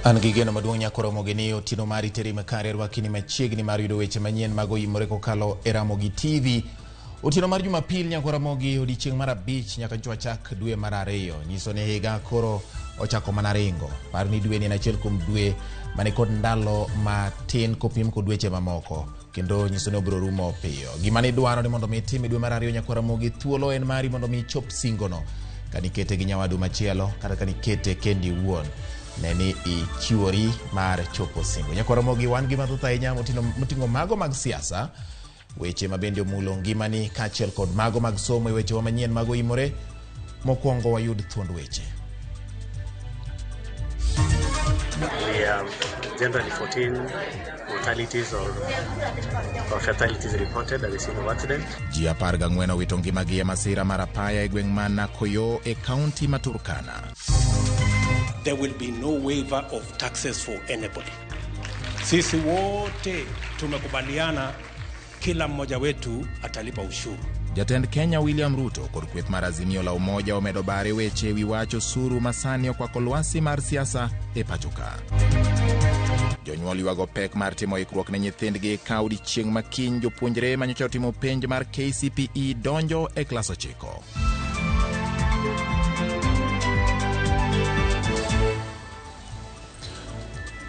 An gi geno maduong' nyako Ramogi ni otieno mari teri makare rwakini machiegni mar yudo weche manyien mag oyimore kokalo e Ramogi TV. Otieno mar Jumapil nyako Ramogi odiechieng' mar 5 nyaka nyocha wachak dwe mar 2 nyiso ni higa koro ochako mana ringo. Par ni dwe ni en achiel kuom dwe mani kod ndalo matin kopim kod dweche mamoko kendo nyiso ni obiro rumo piyo. Gima nidwaro ni mondo mi itim e dwe mar 2 nyako Ramogi thuolo en mari mondo mi ichop singono. Ka nikete gi nyawadu machielo kata ka nikete kendi iwuon, ne ni ichiwori mar chopo singo. Nyako Ramogi wan gi mathoth ahinya moting'o mago mag siasa, weche ma bende omulo ngimani kaachiel kod mago mag somo e wechewa manyien mag oyimore. Mokwongo wayud thuond weche. We have generally 14 mortalities or fatalities reported at the scene of accident. Ji 14 owito ngimagi e masira mar apaya e gweng' ma Nakoyo e kaunti ma Turkana. There will be no waiver of taxes for anybody. Sisi wote tumekubaliana kila mmoja wetu atalipa ushuru. Jatend Kenya William Ruto kod kweth mar Azimio la Umoja omedo bare weche ewi wach osuru ma sani okwako lwasi mar siasa e pacho ka. Jonyuol ywago pek mar timo ikruok ne nyithindgi ka odiechieng' ma kiny jopuonjre manyocha otimo penj mar KCPE donjo e klas 9.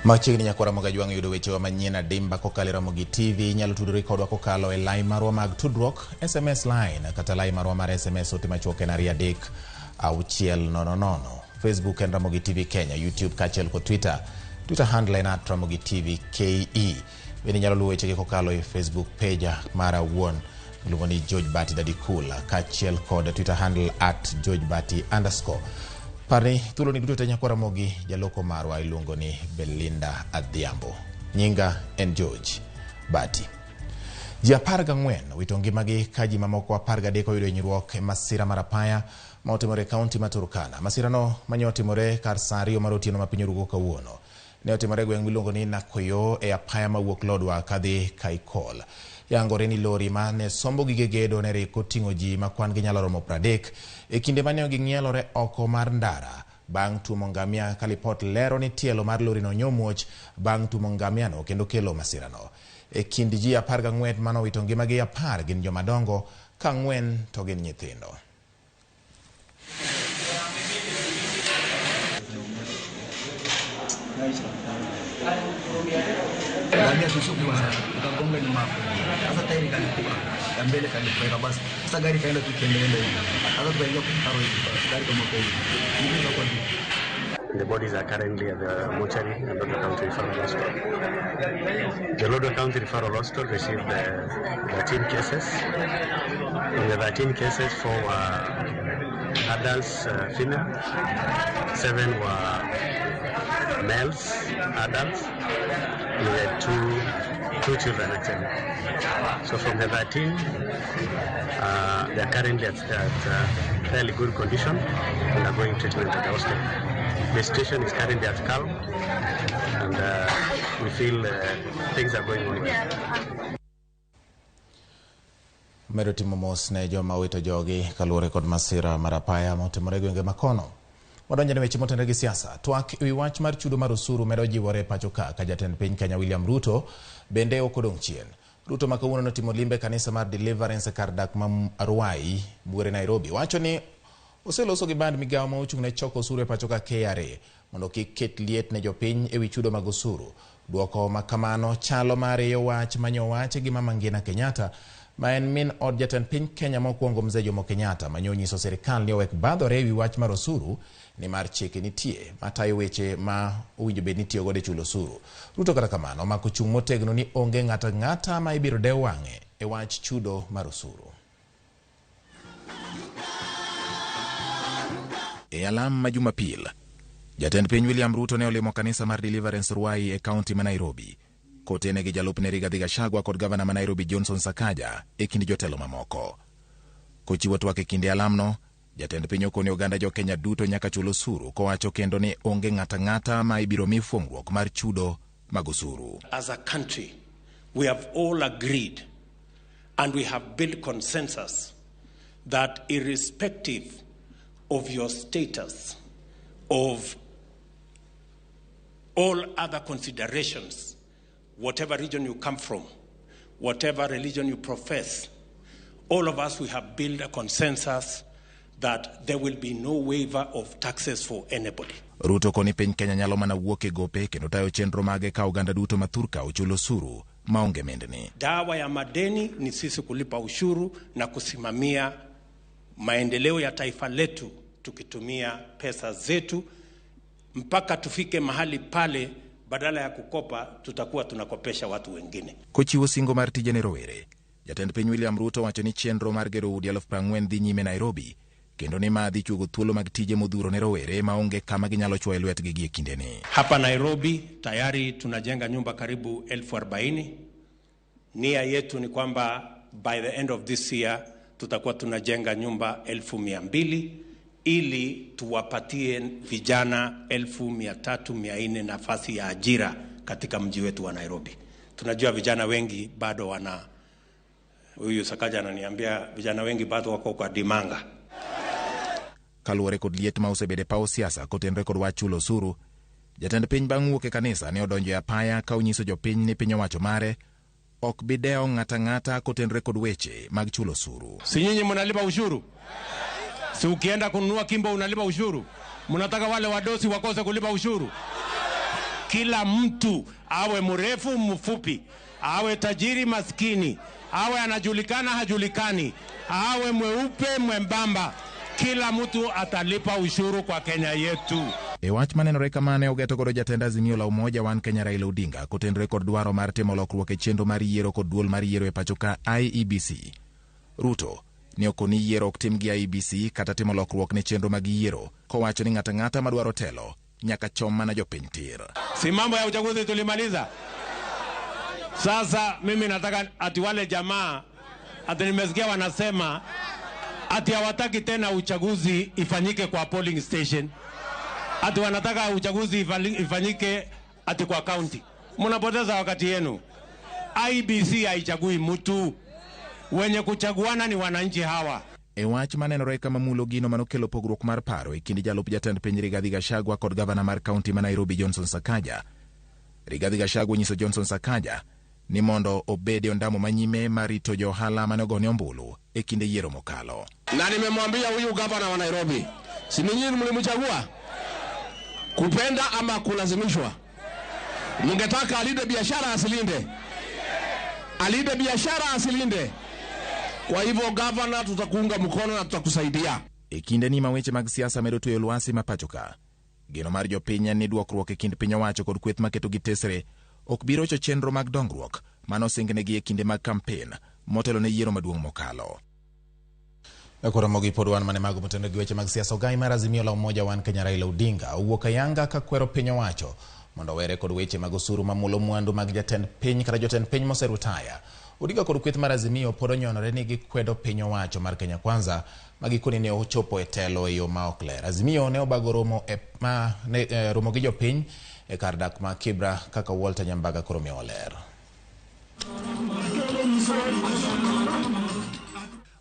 Machiegni nyako Ramogi Ajwang' yudo wechewa manyien adimba kokalo e Ramogi TV. Inyalo tudori kodwa kokalo e line marwa mag tudruok, SMS line kata line marwa mar SMS ote machuok en 23600. Facebook en Ramogi TV Kenya, YouTube kaachiel kod Twitter. Twitter handle en @RamogiTVKE. Bende inyalo luwo wechegi kokalo e Facebook page mara awuon iluongo ni George Bati Daddy Cool kaachiel kod Twitter handle @GeorgeBati_. Parni thuolo ni duto te nyako Ramogi jaloko marwa iluongo ni Belinda Adhiambo. Nyinga en George Bati. Ji 14 owito ngimagi ka ji mamoko 13 oyudo hinyruok e masira mar apaya ma otimore e kaunti ma Turkana. Masirano mane otimore kar saa 2 mar otieno ma piny orugo kawuono. Ne otimore e gweng' miluongo ni Nakoyo e apaya mawuok Lodwar kadhi Kaikol. Yangore ni lori ma ne sombo gige gedo ne rik oting'o ji ma kwan gi nyalo romo 30 e kinde mane ging'ielore oko mar ndara bang' tuomo ngamia ka lipot lero ni tielo mar lorino nyomuoch bang' tuomo ngamiano kendo kelo masirano. E kind ji 14 manowito ngimagi 10 gin jomadongo ka 4 to gin nyithindo. Ngamia tushuka ikagonga nyuma hapo. Sasa tairi ikalipuka ya mbele ikalipuka basi. Sasa gari ikaenda tu ikiendelea hivi. Sasa tukaingia kwa mtaro hivi basi. Gari kama kwa hivi. Miguu kwa juu. The bodies are currently at the mortuary at Lodwar County Referral Hospital. The Lodwar County Referral Hospital received 13 cases. In the 13 cases, 4 were adults, female, 7 were males, adults. We had two children actually. So from the 13, they are currently at fairly good condition and are going treatment at the hospital. The situation is currently at calm, and we feel things are going on well. Medo timo mos ne joma owito jogi kaluwore kod masira mar apaya motimore e gwenge makono. Wadonjo ne weche motenore gi siasa. Twak ewi wach mar chudo mar osuru medo jiwore e pacho ka ka jatend piny Kenya William Ruto bende ok odong' chien. Ruto ma kawuono notimo limbe kanisa mar Deliverance e kar dak ma Ruai, buore Nairobi, wacho ni oseloso gi band migawo ma ochung' ne choko osuru e pacho ka KRA mondo kik ket liet ne jopiny ewi chudo mag osuru. Duoko ma kamano chalo mar riyo wach manyowach gi Mama Ngina Kenyatta ma en min od jatend piny Kenya mokwongo Mzee Jomo Kenyatta manyo onyiso sirikal ni owek badhore ewi wach mar osuru nimar chike nitie matayo weche ma owinjo bed ni itiyo godo e chulo osuru. Ruto kata kamano omako chung' motegno ni onge ng'ato ang'ata ma ibiro dew wang'e e wach chudo mar osuru. E alam ma Jumapil, jatend piny William Ruto ne olimo kanisa mar Deliverance Ruai e kaunti ma Nairobi kotene gi jalupne Rigathi Gachagua kod gavana ma Nairobi Johnson Sakaja e kind jotelo mamoko. Kochiwo twak e kinde alamno, jatend piny okoni oganda jo Kenya duto nyaka chul osuru kowacho kendo ni onge ng'ato ang'ata ma ibiro mi fuong'ruok mar chudo mag osuru. As a country, we have all agreed and we have built consensus that irrespective of your status of All other considerations, whatever region you come from, whatever religion you profess, all of us, we have built a consensus that there will be no waiver of taxes for anybody. Ruto koni piny Kenya nyalo mana wuok e gope kendo tayo chenro mage ka oganda duto ma thurka ochulo osuru maonge mindni. Dawa ya madeni ni sisi kulipa ushuru na kusimamia maendeleo ya taifa letu tukitumia pesa zetu mpaka tufike mahali pale, badala ya kukopa tutakuwa tunakopesha watu wengine. Kochiwo singo mar tije ne rowere, jatend piny William Ruto wacho ni chenro mar gero udi 40,000 dhi nyime Nairobi kendo ni ma dhi chuogo thuolo mag tije modhuro ne rowere maonge kama ginyalo chwoye lwetgi gie kindeni. Hapa Nairobi tayari tunajenga nyumba karibu 40,000. Nia yetu ni kwamba by the end of this year tutakuwa tunajenga nyumba 200,000 ili tuwapatie vijana 300,000-400,000 nafasi ya ajira katika mji wetu wa Nairobi. Tunajua vijana wengi bado wana, huyu Sakaja ananiambia vijana wengi bado wako kwa dimanga. Kaluwore kod liet ma osebedo e paw siasa kotenore kod wach chulo osuru, jatend piny bang' wuok e kanisa ne odonjo e apaya ka onyiso jopiny ni piny owacho mare ok bi dewo ng'ata ng'ata kotenore kod weche mag chulo osuru. Si nyinyi mnalipa ushuru? Si ukienda kununua kimbo unalipa ushuru? Mnataka wale wadosi wakose kulipa ushuru? Kila mtu awe mrefu mfupi, awe tajiri maskini, awe anajulikana hajulikani, awe mweupe mwembamba, kila mtu atalipa ushuru kwa Kenya yetu. E wach manenore kama ne ogeto godo jatend Azimio la Umoja One Kenya Raila Odinga kotenore kod dwaro mar timo lokruok e chenro mar yiero kod duol mar yiero e pacho ka IEBC. Ruto ne okoni yiero ok tim gi IEBC kata timo lokruok ne chenro mag yiero, kowacho ni ng'ato ang'ata madwaro telo nyaka chom mana jopiny tir. Si mambo ya uchaguzi tulimaliza? Sasa mimi nataka ati wale jamaa ati nimesikia wanasema ati hawataki tena uchaguzi ifanyike kwa polling station, ati wanataka uchaguzi ifanyike ati kwa county. Mnapoteza wakati yenu. IEBC haichagui mtu, wenye kuchaguana ni wananchi hawa. E wach manenore kama mulo gino manokelo pogruok mar paro e kind jalup jatend piny Rigathi Gachagua kod gavana mar kaunti ma Nairobi Johnson Sakaja. Rigathi Gachagua onyiso Johnson Sakaja ni mondo obed e ondamo manyime mar rito jo ohala mane ogone ombulu e kinde yiero mokalo. Na nimemwambia huyu gavana wa Nairobi, si ninyi mlimchagua? Kupenda ama kulazimishwa? Mungetaka alinde biashara asilinde? Alinde biashara asilinde? Kwa hivyo gavana, tutakuunga mkono na tutakusaidia. E kinde ni ma weche mag siasa medo tweyo lwasi ma pacho ka, geno mar jopiny en ni dwokruok e kind piny owacho kod kweth maketo gi tesre ok bi rocho chenro mag dongruok manosingnegi e kinde mag kampen motelo ne yiero maduong' mokalo. Koro mogi pod wan mane mago motenore gi weche mag siasa. Ogai mar Azimio la Umoja One Kenya Raila Odinga owuok ayanga ka kwero piny owacho mondo owere kod weche mag osuru mamulo mwandu mag jatend piny kata jotend piny moserutaya. Odinga kod kweth mar Azimio pod onyonore ni gikwedo piny owacho mar Kenya Kwanza ma gikone ne ochopo e telo e yo ma ok ler. Azimio ne obago romo romo gi jopiny e kar dak ma Kibra kaka Walter Nyambaga koro miyo ler.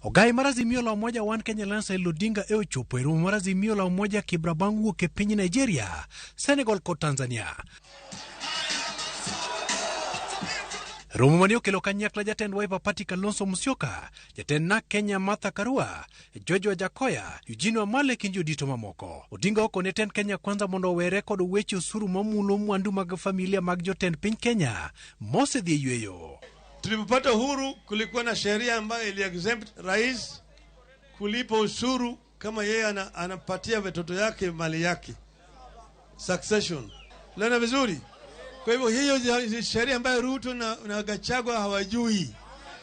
Ogai mar Azimio la Umoja One Kenya Alliance Raila Odinga e ochopo e romo mar Azimio la Umoja Kibra bang' wuok e piny Nigeria, Senegal kod Tanzania. Romo mane okelo kanyakla jatend Wiper Party Kalonzo Musyoka, jatend NARC Kenya Martha Karua, George Wajackoyah, Eugene Wamalwa kind jodito mamoko. Odinga okone tend Kenya Kwanza mondo owere kod weche osuru mamulo mwandu mag familia mag jotend piny Kenya mosedhi e yweyo. Tulipopata uhuru kulikuwa na sheria ambayo ili exempt rais kulipa ushuru kama yeye anapatia watoto yake mali yake. Succession. Lena vizuri. Kwa hivyo hiyo sheria ambayo Ruto na Gachagua hawajui.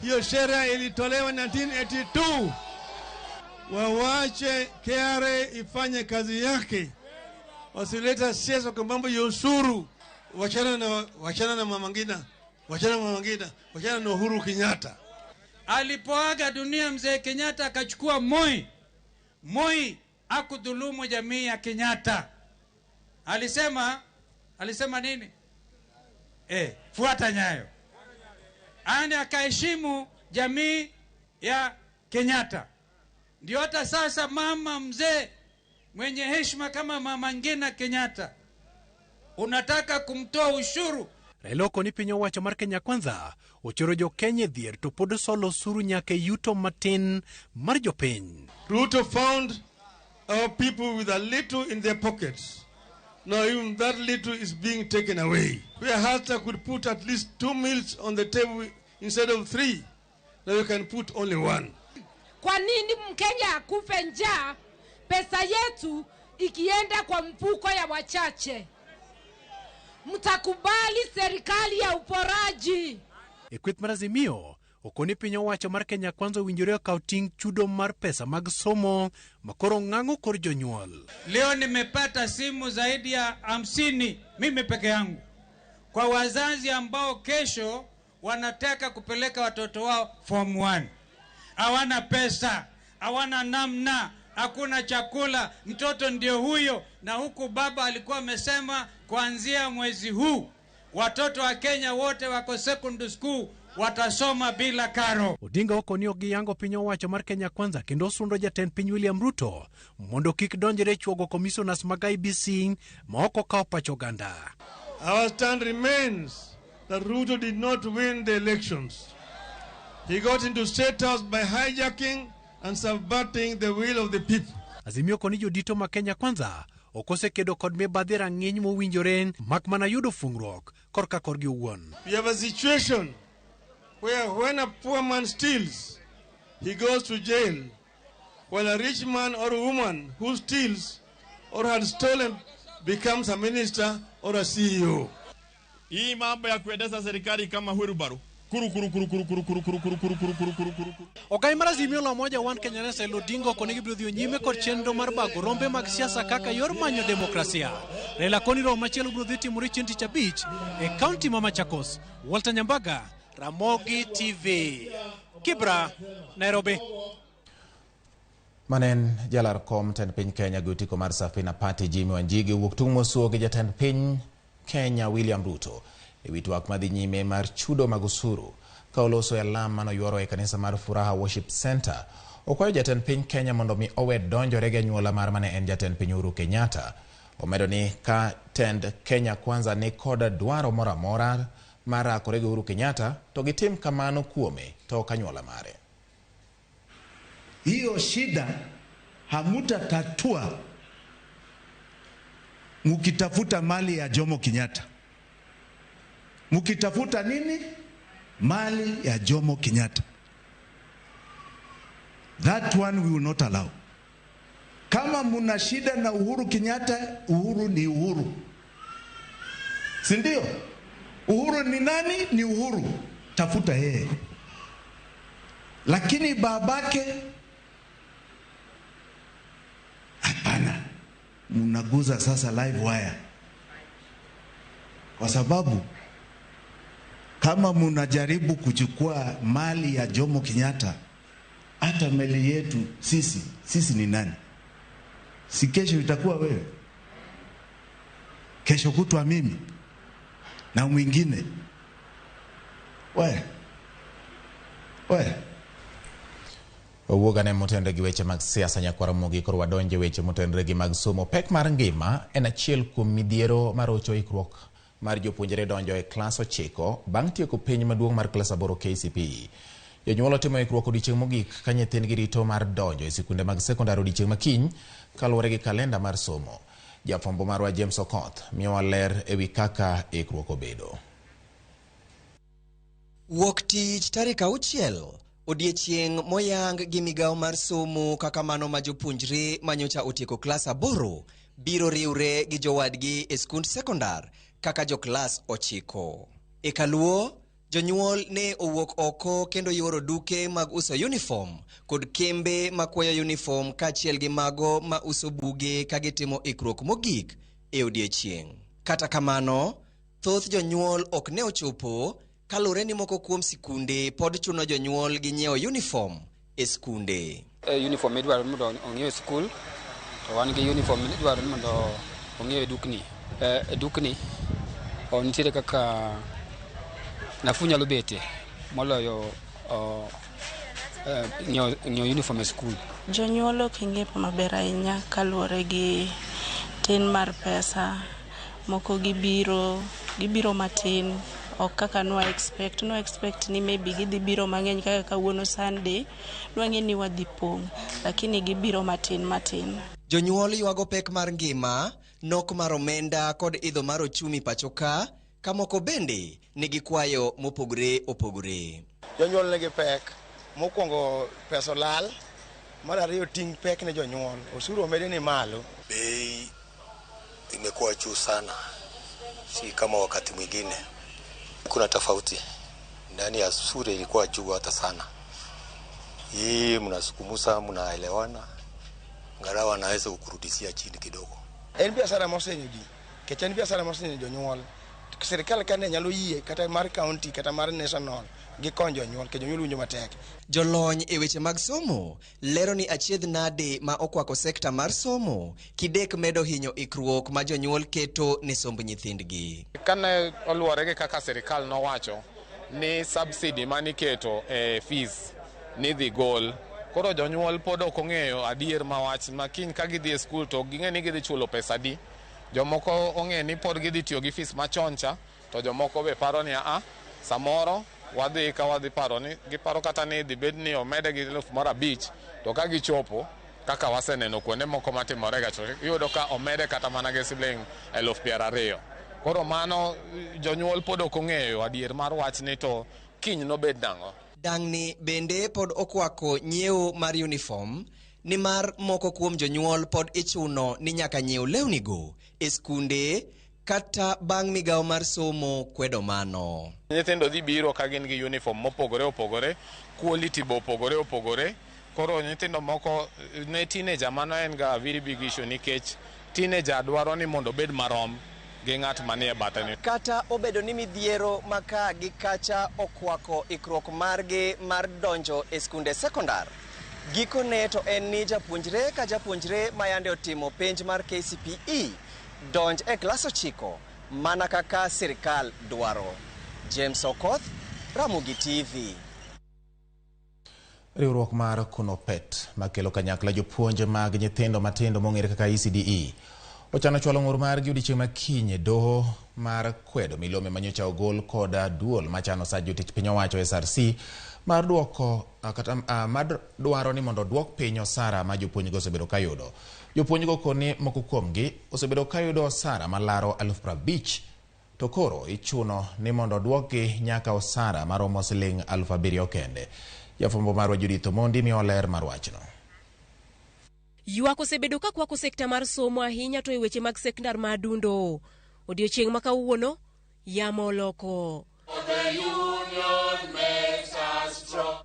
Hiyo sheria ilitolewa 1982. Wawache KRA ifanye kazi yake. Wasileta siasa kwa mambo ya ushuru. Wachana na Mama Ngina. Wachana na Mama Ngina, wachana na Uhuru Kenyatta. Alipoaga dunia mzee Kenyatta akachukua Moi. Moi hakudhulumu jamii ya Kenyatta. Alisema nini? Fuata nyayo. Ande akaheshimu jamii ya Kenyatta. Ndio hata sasa mama mzee mwenye heshima kama Mama Ngina Kenyatta, Unataka kumtoa ushuru. Raila okoni piny owacho mar Kenya Kwanza ochoro jo Kenya e dhier to pod solo osuru nyaka e yuto matin mar jopiny. Ruto found our people with a little in their pockets. Now even that little is being taken away. Where Hasta could put at least 2 meals on the table instead of 3, now you can put only 1. Kwa nini Mkenya akufe njaa pesa yetu ikienda kwa mfuko ya wachache? Mtakubali serikali ya uporaji? E kweth mar Azimio okoni piny owacho mar Kenya Kwanza owinjore okaw ting' chudo mar pesa mag somo makoro ng'ang'o kor jonyuol. Leo nimepata simu zaidi ya 50 mimi peke yangu kwa wazazi ambao kesho wanataka kupeleka watoto wao form 1. Hawana pesa, hawana namna, hakuna chakula, mtoto ndio huyo. Na huku baba alikuwa amesema kuanzia mwezi huu watoto wa Kenya wote wako secondary school watasoma bila karo. Odinga okoni ok giyango piny owacho mar Kenya Kwanza kendo osundo jatend piny William Ruto mondo kik donjre chuogo commissioners mag IEBC ma ok okawo pach oganda. Our stand remains that Ruto did not win the elections. He got into State House by hijacking and subverting the will of the people. Azimio koni jodito ma Kenya Kwanza ok osekedo kod mibadhi rang'iny mowinjore mak mana yudo fungruok korka korgi owuon. We have a situation where when a poor man steals, he goes to jail, while a rich man or woman who steals or had stolen becomes a minister or a CEO. Hii mambo ya kuendesha serikali kama wheelbarrow. Kuru kuru kuru kuru kuru kuru kuru kuru kuru kuru kuru kuru kuru. Ogai mar Azimio la Umoja One Kenya Raila Odinga okone gibiro dhi nyime kod chenro mar bago rombe mag siasa kaka yor manyo demokrasia. Raila koni romo machielo biro dhi timore chieng' tich abich e kaunti ma Machakos. Walter Nyambaga, Ramogi TV, Kibra, Nairobi. Manen jalar kom tend piny Kenya gi otiko mar Safina Party Jimmy Wanjigi wuok tung' mosuo gi jatend piny Kenya William Ruto e wi twak madhi nyime mar chudo mag osuru ka oloso e alam manoyuoro e kanisa mar Furaha Worship Center. Okwayo jatend piny Kenya mondo mi owe donjore gi anyuola mar mane en jatend piny Uhuru Kenyatta. Omedo ni ka tend Kenya Kwanza ni kod dwaro moro amora mar rakore gi Uhuru Kenyatta to gitim kamano kuome to ok anyuola mare. Hiyo shida hamutatatua mukitafuta mali ya Jomo Kenyatta. Mukitafuta nini? Mali ya Jomo Kenyatta. That one we will not allow. Kama muna shida na Uhuru Kenyatta, Uhuru ni Uhuru. Si ndio? Uhuru ni nani? Ni Uhuru. Tafuta yeye. Lakini babake, hapana. Mnaguza sasa live wire. Kwa sababu kama mnajaribu kuchukua mali ya Jomo Kenyatta, hata meli yetu sisi ni nani? Si kesho itakuwa wewe, kesho kutwa mimi na mwingine. We Owuok ane motenre gi weche mag siasa nyakwara Ramogi koro wadonje weche motenre gi mag somo. Pek mar ngima en achiel kuom midhiero marocho ikruok mar jopuonjre donjo e klas 9 bang' tieko penj maduong' mar klas 8 KCPE. Jonyuol otimo ikruok odiechieng' mogik ka nyithindgi rito mar donjo e sikunde mag sekondar odiechieng' makiny kaluwore gi kalenda mar somo. Jafwambo marwa James Okoth miyowa ler ewi kaka ikruok obedo. Wuok tich tarik 6 odiechieng' moyang gi migawo mar somo kaka mano ma jopuonjre manyocha otieko klas 8 biro riwre gi jowadgi e skund sekondar kaka jo klas 9. E kaluo, jonyuol ne owuok oko kendo yuoro duke mag uso uniform kod kembe makwayo uniform kaachiel gi mago ma uso buge ka gitimo ikruok mogik e odiechieng'. Kata kamano, thoth jonyuol ok ne ochopo kaluwore ni moko kuom sikunde pod chuno jonyuol gi nyiewo uniform e skunde. Uniform idwaro ni mondo ong'iew e skul, to wan gi uniform idwaro ni mondo ong'iew e dukni. E dukni nitiere kaka nafuu nyalo bete moloyo ng'iewo uniform e skul. Jonyuol ok ng'iepo maber ahinya kaluwore gi tin mar pesa Moko gibiro, gibiro matin. Ok kaka nwa expect. Nwa expect ni maybe gidhi biro mang'eny kaka kawuono Sunday. Nwang'e ni wadhi pong', lakini gibiro matin matin. Jonyuol ywago pek mar ngima, nok mar omenda kod idho mar ochumi pacho ka, ka moko bende nigi kwayo mopogore opogore. Jonyuol nigi pek. Mokwongo pesa olal, mar ariyo ting' pek ne jonyuol, osuru omedi ni malo. Bei imekuwa juu sana, si kama wakati mwingine. Kuna tofauti ndani ya shule ilikuwa juu hata sana. Hii mnasukumusa, mnaelewana, angalau anaweza kukurudishia chini kidogo. En biashara mosenyo ji, nikech en biashara mosenyo jonyuol. Sirikal kane nyalo yie kata mar county kata mar national gikony jonyuol, nikech jonyuol winjo matek. Jolony e weche mag somo lero ni achiedh nade ma okwako sekta mar somo kidek medo hinyo ikruok ma jonyuol keto ne somb nyithindgi. Kane oluwore gi kaka sirikal nowacho ni subsidy maniketo e fees nidhi gol, koro jonyuol pod ok ong'eyo adier ma wach ma kiny ka gidhi e skul to ging'e ni gidhi chulo pesa adi. Jomoko ong'e ni pod gidhi tiyo gi fees machon cha, to jomoko be paro ni a samoro wadhi ka wadhi paro ni giparo kata ni dhi bed ni omede gi 5,000, to ka gichopo kaka waseneno kuonde moko matimore ga, to iyudo ka omede kata mana gi siling 20,000. Koro mano jonyuol pod ok ong'eyo adier mar wach ni to kiny nobed nang'o. Dang'ni bende pod okwako nyiewo mar uniform, nimar moko kuom jonyuol pod ichuno ni nyaka nyiew lewnigo e skunde kata bang' migawo mar somo kwedo mano. Nyithindo dhi biro ka gin gi uniform mopogore opogore, quality be opogore opogore. Koro nyithindo moko ne teenager, mano en ga very big issue nikech teenager dwaro ni mondo obed marom gi ng'at manie bathe ni. Kata obedo ni midhiero ma ka gi kacha okwako ikruok margi mar donjo e skunde sekondar, gikone to en ni japuonjre ka japuonjre ma yande otimo penj mar KCPE donj e klas 9 mana kaka sirikal dwaro. James Okoth, Ramogi TV. Riwruok mar Kunopet makelo kanyakla jopuonj mag nyithindo matindo mong'ere kaka ECDE ochano chwalo ng'ur margi odiechieng' ma kiny e doho mar kwedo milome manyocha ogol kod duol machano sa jotich piny owacho SRC mar duoko kata mar dwaro ni mondo oduok piny osara ma jopuonjgo osebedo kayudo. Jopuonjgo koni moko kuomgi osebedo kayudo osara malaro 50,000 to koro ichuno ni mondo oduokgi nyaka osara maromo siling 7,000 kende. Jafwambo marwa Judith Omondi miyo ler mar wachno. Ywak osebedo ka kwako sekta mar somo ahinya to e weche mag sekondar ma adundo. Odiechieng' ma kawuono, yamo oloko.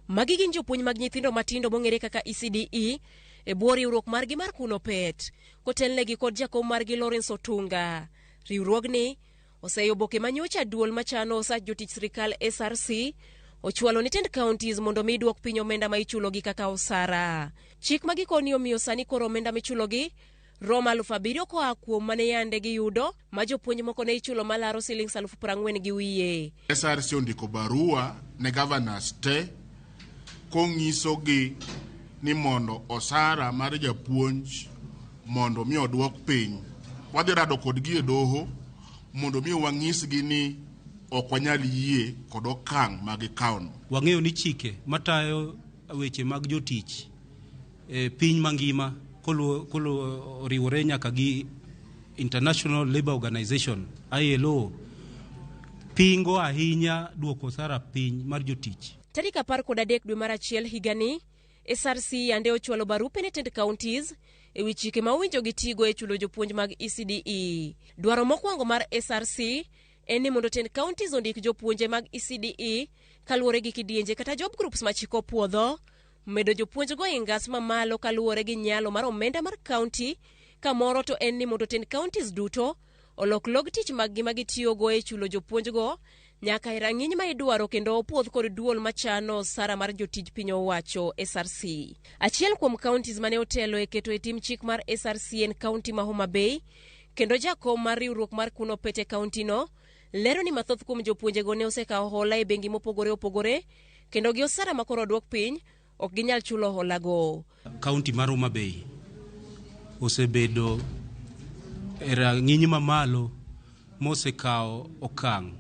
Magi gin jopuonj mag nyithindo matindo mong'ere kaka ECDE e bwo riwruok margi mar Kunopet, kotelnegi kod jakom margi Lawrence Otunga. Riwruogni oseyo oboke manyocha duol machano osach jotich sirikal SRC ochwalo ne tend counties mondo mi duok piny omenda ma ichulogi kaka osara. Chik ma gikoni omiyo sani koro omenda michulogi romo 7,000 koa kuom mane yande giyudo ma jopuonj moko ne ichulo malaro siling 40,000 wiye. SRC ondiko barua ne governors te konyisogi ni mondo osara mar japuonj mondo mi oduok piny. Wadhi rado kodgi e doho mondo mi wanyisgi ni ok wanyal yie kod okang' ma gikawono. Wang'eyo ni chike matayo weche mag jotich e piny mangima oriwore nyaka gi International Labour Organization ILO pingo ahinya duoko osara piny mar jotich. Tarik 13 dwe mar achiel higani, SRC yande ochwalo barupe ne tend counties e wi chike ma owinjo gitigo e chulo jopuonj mag ECDE. Dwaro mokwongo mar SRC en ni mondo tend counties ondik jopuonje mag ECDE kaluwore gi kidienje kata job groups ma chik opuodho, medo jopuonjgo e ngas mamalo kaluwore gi nyalo mar omenda mar county, kamoro to en ni mondo tend counties duto olok log tich maggi ma gitiyogo e chulo jopuonjgo nyaka e rang'iny ma idwaro kendo opuodh kod duol machano osara mar jotij piny owacho SRC. Achiel kuom counties mane otelo e keto e tim chik mar SRC en county ma Homa Bay, kendo jakom mar riwruok mar Kunopet e county no lero ni mathoth kuom jopuonjego ne osekawo hola e bengi mopogore opogore kendo gi osara ma koro oduok piny ok ginyal chulo holago. County mar Homa Bay osebedo e rang'iny mamalo mosekawo okang'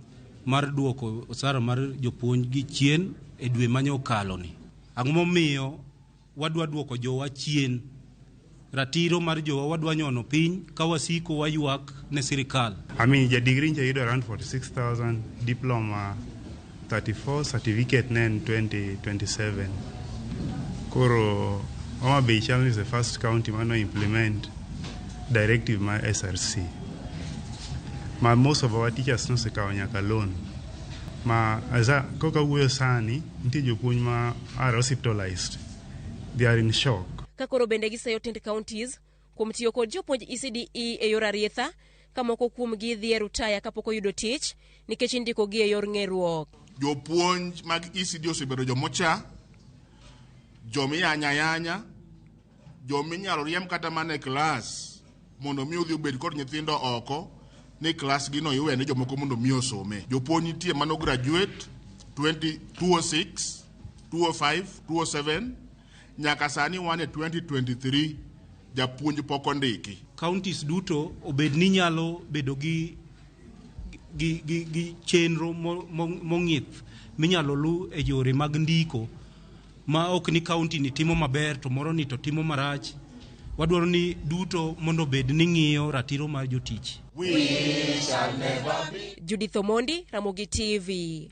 mar duoko osara mar jopuonj gi chien e dwe mane okalo ni. Ang'o momiyo wadwa duoko jowa chien? Ratiro mar jowa wadwa nyono piny ka wasiko waywak ne sirikal. I mean, ja degree ncha yudo around 46,000, diploma 34, certificate ne en 2027. Koro Homa Bay chal is the first county mano implement directive mar SRC. Ma most of our teachers nosekawo nyaka loan. Ma asa koka wuoyo sani, nitie jopuonj ma are hospitalized. They are in shock. Ka koro bende giseyo tend counties kuom tiyo kod jopuonj ECDE e yor arietha ka moko kuomgi dhi e rutaya kapok oyudo tich nikech indikogi e yor ng'eruok. Jopuonj mag ECD osebedo jomocha, jomiyanya yanya, jominyalo riemb kata mana e klas mondo mi odhi obed kod nyithindo oko ni klas gino iwene jomoko mondo mi osome. Jopuonj nitie mano graduate 20, 206, 205, 207 nyaka sani wan e 2023 japuonj pok ondiki. Counties duto obed ni nyalo bedo gi chenro mong'ith minyalo lu e yore mag ndiko ma ok ni county ni timo maber to moro ni to timo marach. Wadwaro ni duto mondo obed ni ng'iyo ratiro mar jotich. Judith Omondi, Ramogi TV.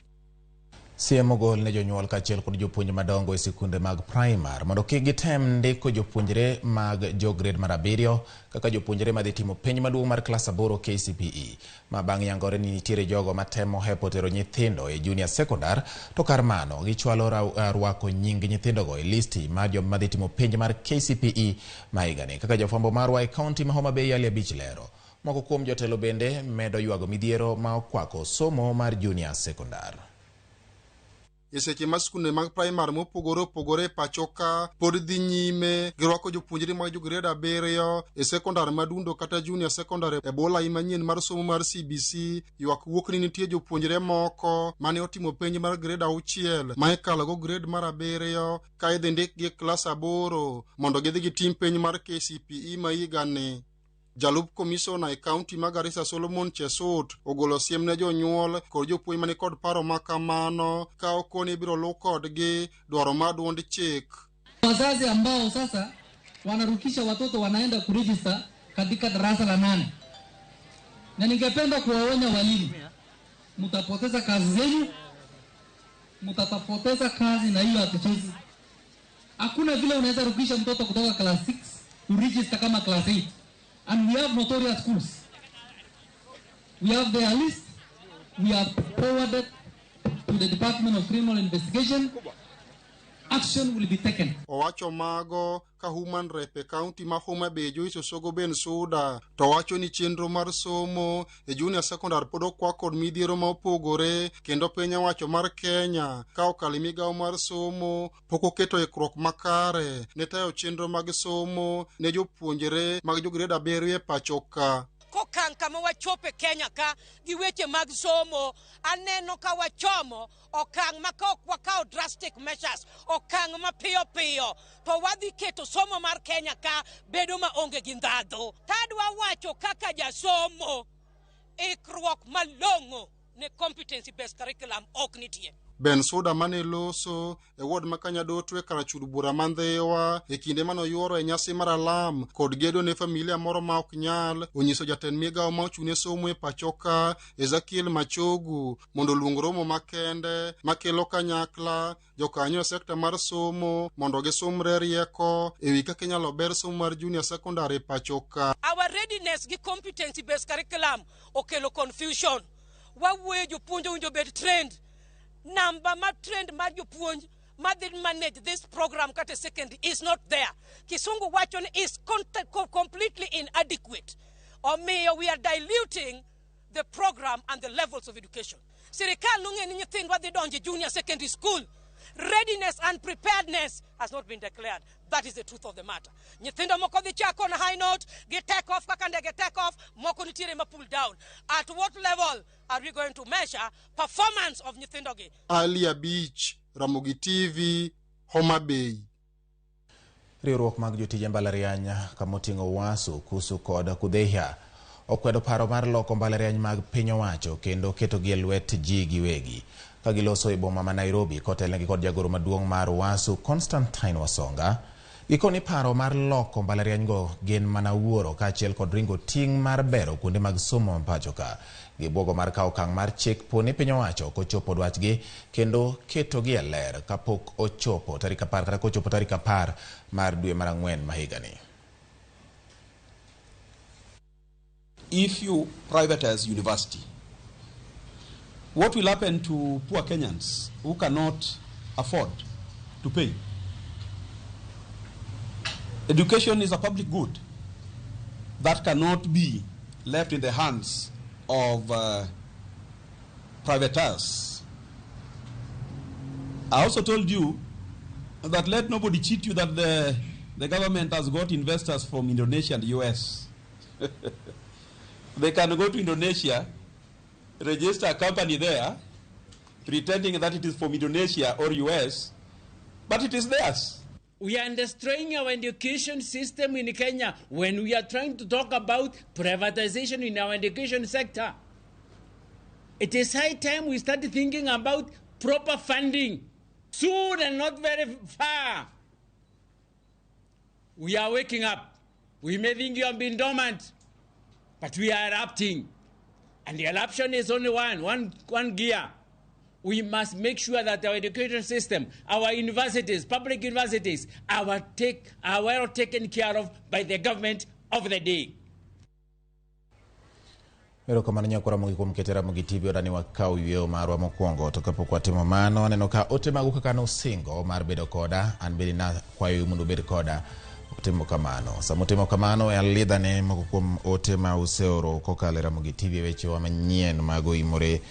Siem ogol ne jonyuol kaachiel kod jopuonj madongo e sikunde mag primar mondo kik gitem ndiko jopuonjre mag jo grade mar 7 kaka jopuonjre madhi timo penj maduong' mar klas 8 KCPE ma bang' yangore ni nitiere jogo matemo hepo tero nyithindo e junior secondar to kar mano gichwalo rwako nying nyithindogo e listi mar joma madhi timo penj mar KCPE ma higani. Kaka jafwambo marwa e kaunti ma Homa Bay Ali Abich lero, moko kuom jotelo bende medo ywago midhiero ma okwako somo mar junior secondar. E seche ma skunde mag primar mopogore opogore e pacho ka pod dhi nyime gi rwako jopuonjre mag jo grade 7 e sekondar madundo kata junior secondary e bwo lai manyien mar somo mar CBC, ywak wuok ni nitie jopuonjre moko mane otimo penj mar grade 6 ma ikalogo grade mar 7 ka idhi ndikgi e klas 8 mondo gidhi gitim penj mar KCPE ma higani. Jalup komisona e kaunti ma Garissa Solomon Chesut ogolo siem ne jonyuol kod jopuonj mani kod paro ma kamano ka okoni ibiro luw kodgi dwaro mar duond chik. Wazazi ambao sasa wanarukisha watoto wanaenda kuregister katika darasa la 8, na ningependa kuwaonya walimu, mtapoteza kazi zenu, mtapoteza kazi na hiyo hatuchezi. Hakuna vile unaweza rukisha mtoto kutoka class 6 kuregister kama class 8. And we have notorious schools. We have their list. We have forwarded to the Department of Criminal Investigation. Action will be taken. Owacho mago ka Human Rep e kaunti ma Homa Bay Joyce Osogo Bensuda to wacho ni chenro mar somo e junior secondary pod okwa kod midhiero ma opogore kendo piny owacho mar Kenya ka okalo e migawo mar somo pok oketo ikruok makare ne tayo chenro mag somo ne jopuonjre mag jo grade 7 e pacho ka. Kokang' kama wachope Kenya ka gi weche mag somo, aneno ka wachomo okang' ma ka ok wakawo drastic measures, okang' mapiyo piyo, to wadhi keto somo mar Kenya ka bedo maonge gi ndhadhu. Tadwa wacho kaka jasomo, ikruok malong'o ne competency based curriculum ok nitie. Bensuda mane loso e ward ma Kanyadoto e kar chud bura ma Ndhiwa e kinde mane oyuoro e nyasi mar alam kod gedo ne familia moro ma ok nyal onyiso jatend migawo ma ochung'ne somo e pacho ka Ezekiel Machogu mondo oluong romo makende makelo kanyakla jokanyo e sekta mar somo mondo gisumre rieko ewi kaka inyalo ber somo mar junior secondary e pacho ka. Our readiness gi competency based curriculum okelo confusion. Wawuoyo jopuonj owinjo bed trained. Namba ma trend mar jopuonj madhi manage this program kata secondary is not there. Kisungu wacho ni is completely inadequate. Omiyo we are diluting the program and the levels of education. Sirikal nong'e ni nyithindwa dhi donjo e junior secondary school. Readiness and preparedness has not been declared. That is the truth of the matter. Nyithindo moko dhi chako on high note, gi take off kaka ndege take off, moko nitiere ma pull down. At what level are we going to measure performance of nyithindo gi? Ali Abich, Ramogi TV, Homa Bay. Riwruok mag jotije mbalariany kamoting'o WASU, KUSU kod KUDHEIHA okwedo paro mar loko mbalariany mag piny owacho kendo ketogi e lwet ji giwegi. Ka giloso e boma ma Nairobi kotelnegi kod jagoro maduong' mar UASU Constantine Wasonga, gikoni paro mar loko mbalariany go gin mana wuoro kaachiel kod ringo ting' mar bero kuonde mag somo ma pacho ka. Gibuogo mar kawo okang' mar chik po ni piny owacho ok ochopo dwachgi kendo ketogi e ler kapok ochopo tarik 10 kata kochopo tarik 10 mar dwe mar 4 ma higani. If you privatize university, what will happen to poor Kenyans who cannot afford to pay? Education is a public good that cannot be left in the hands of privateers. I also told you that let nobody cheat you that the government has got investors from Indonesia and the US. They can go to Indonesia, register a company there, pretending that it is from Indonesia or US, but it is theirs. We are destroying our education system in Kenya when we are trying to talk about privatization in our education sector. It is high time we start thinking about proper funding, soon and not very far. We are waking up. We may think you have been dormant, but we are erupting. And the eruption is only one gear. We must make sure that our education system, our universities, public universities, are well taken care of by the government of the day. Erokamano nyakora Ramogi kuom keto Ramogi TV odani wakaw yweyo marwa mokwongo to kapok watimo mano aneno ka ote magu kaka nosingo mar bedo koda an bende nakwayou mondo ubed koda timo kamano. Sama utimo kamano e alidhane moko kuom ote ma useoro kokalo e Ramogi TV wechewa manyien mago imore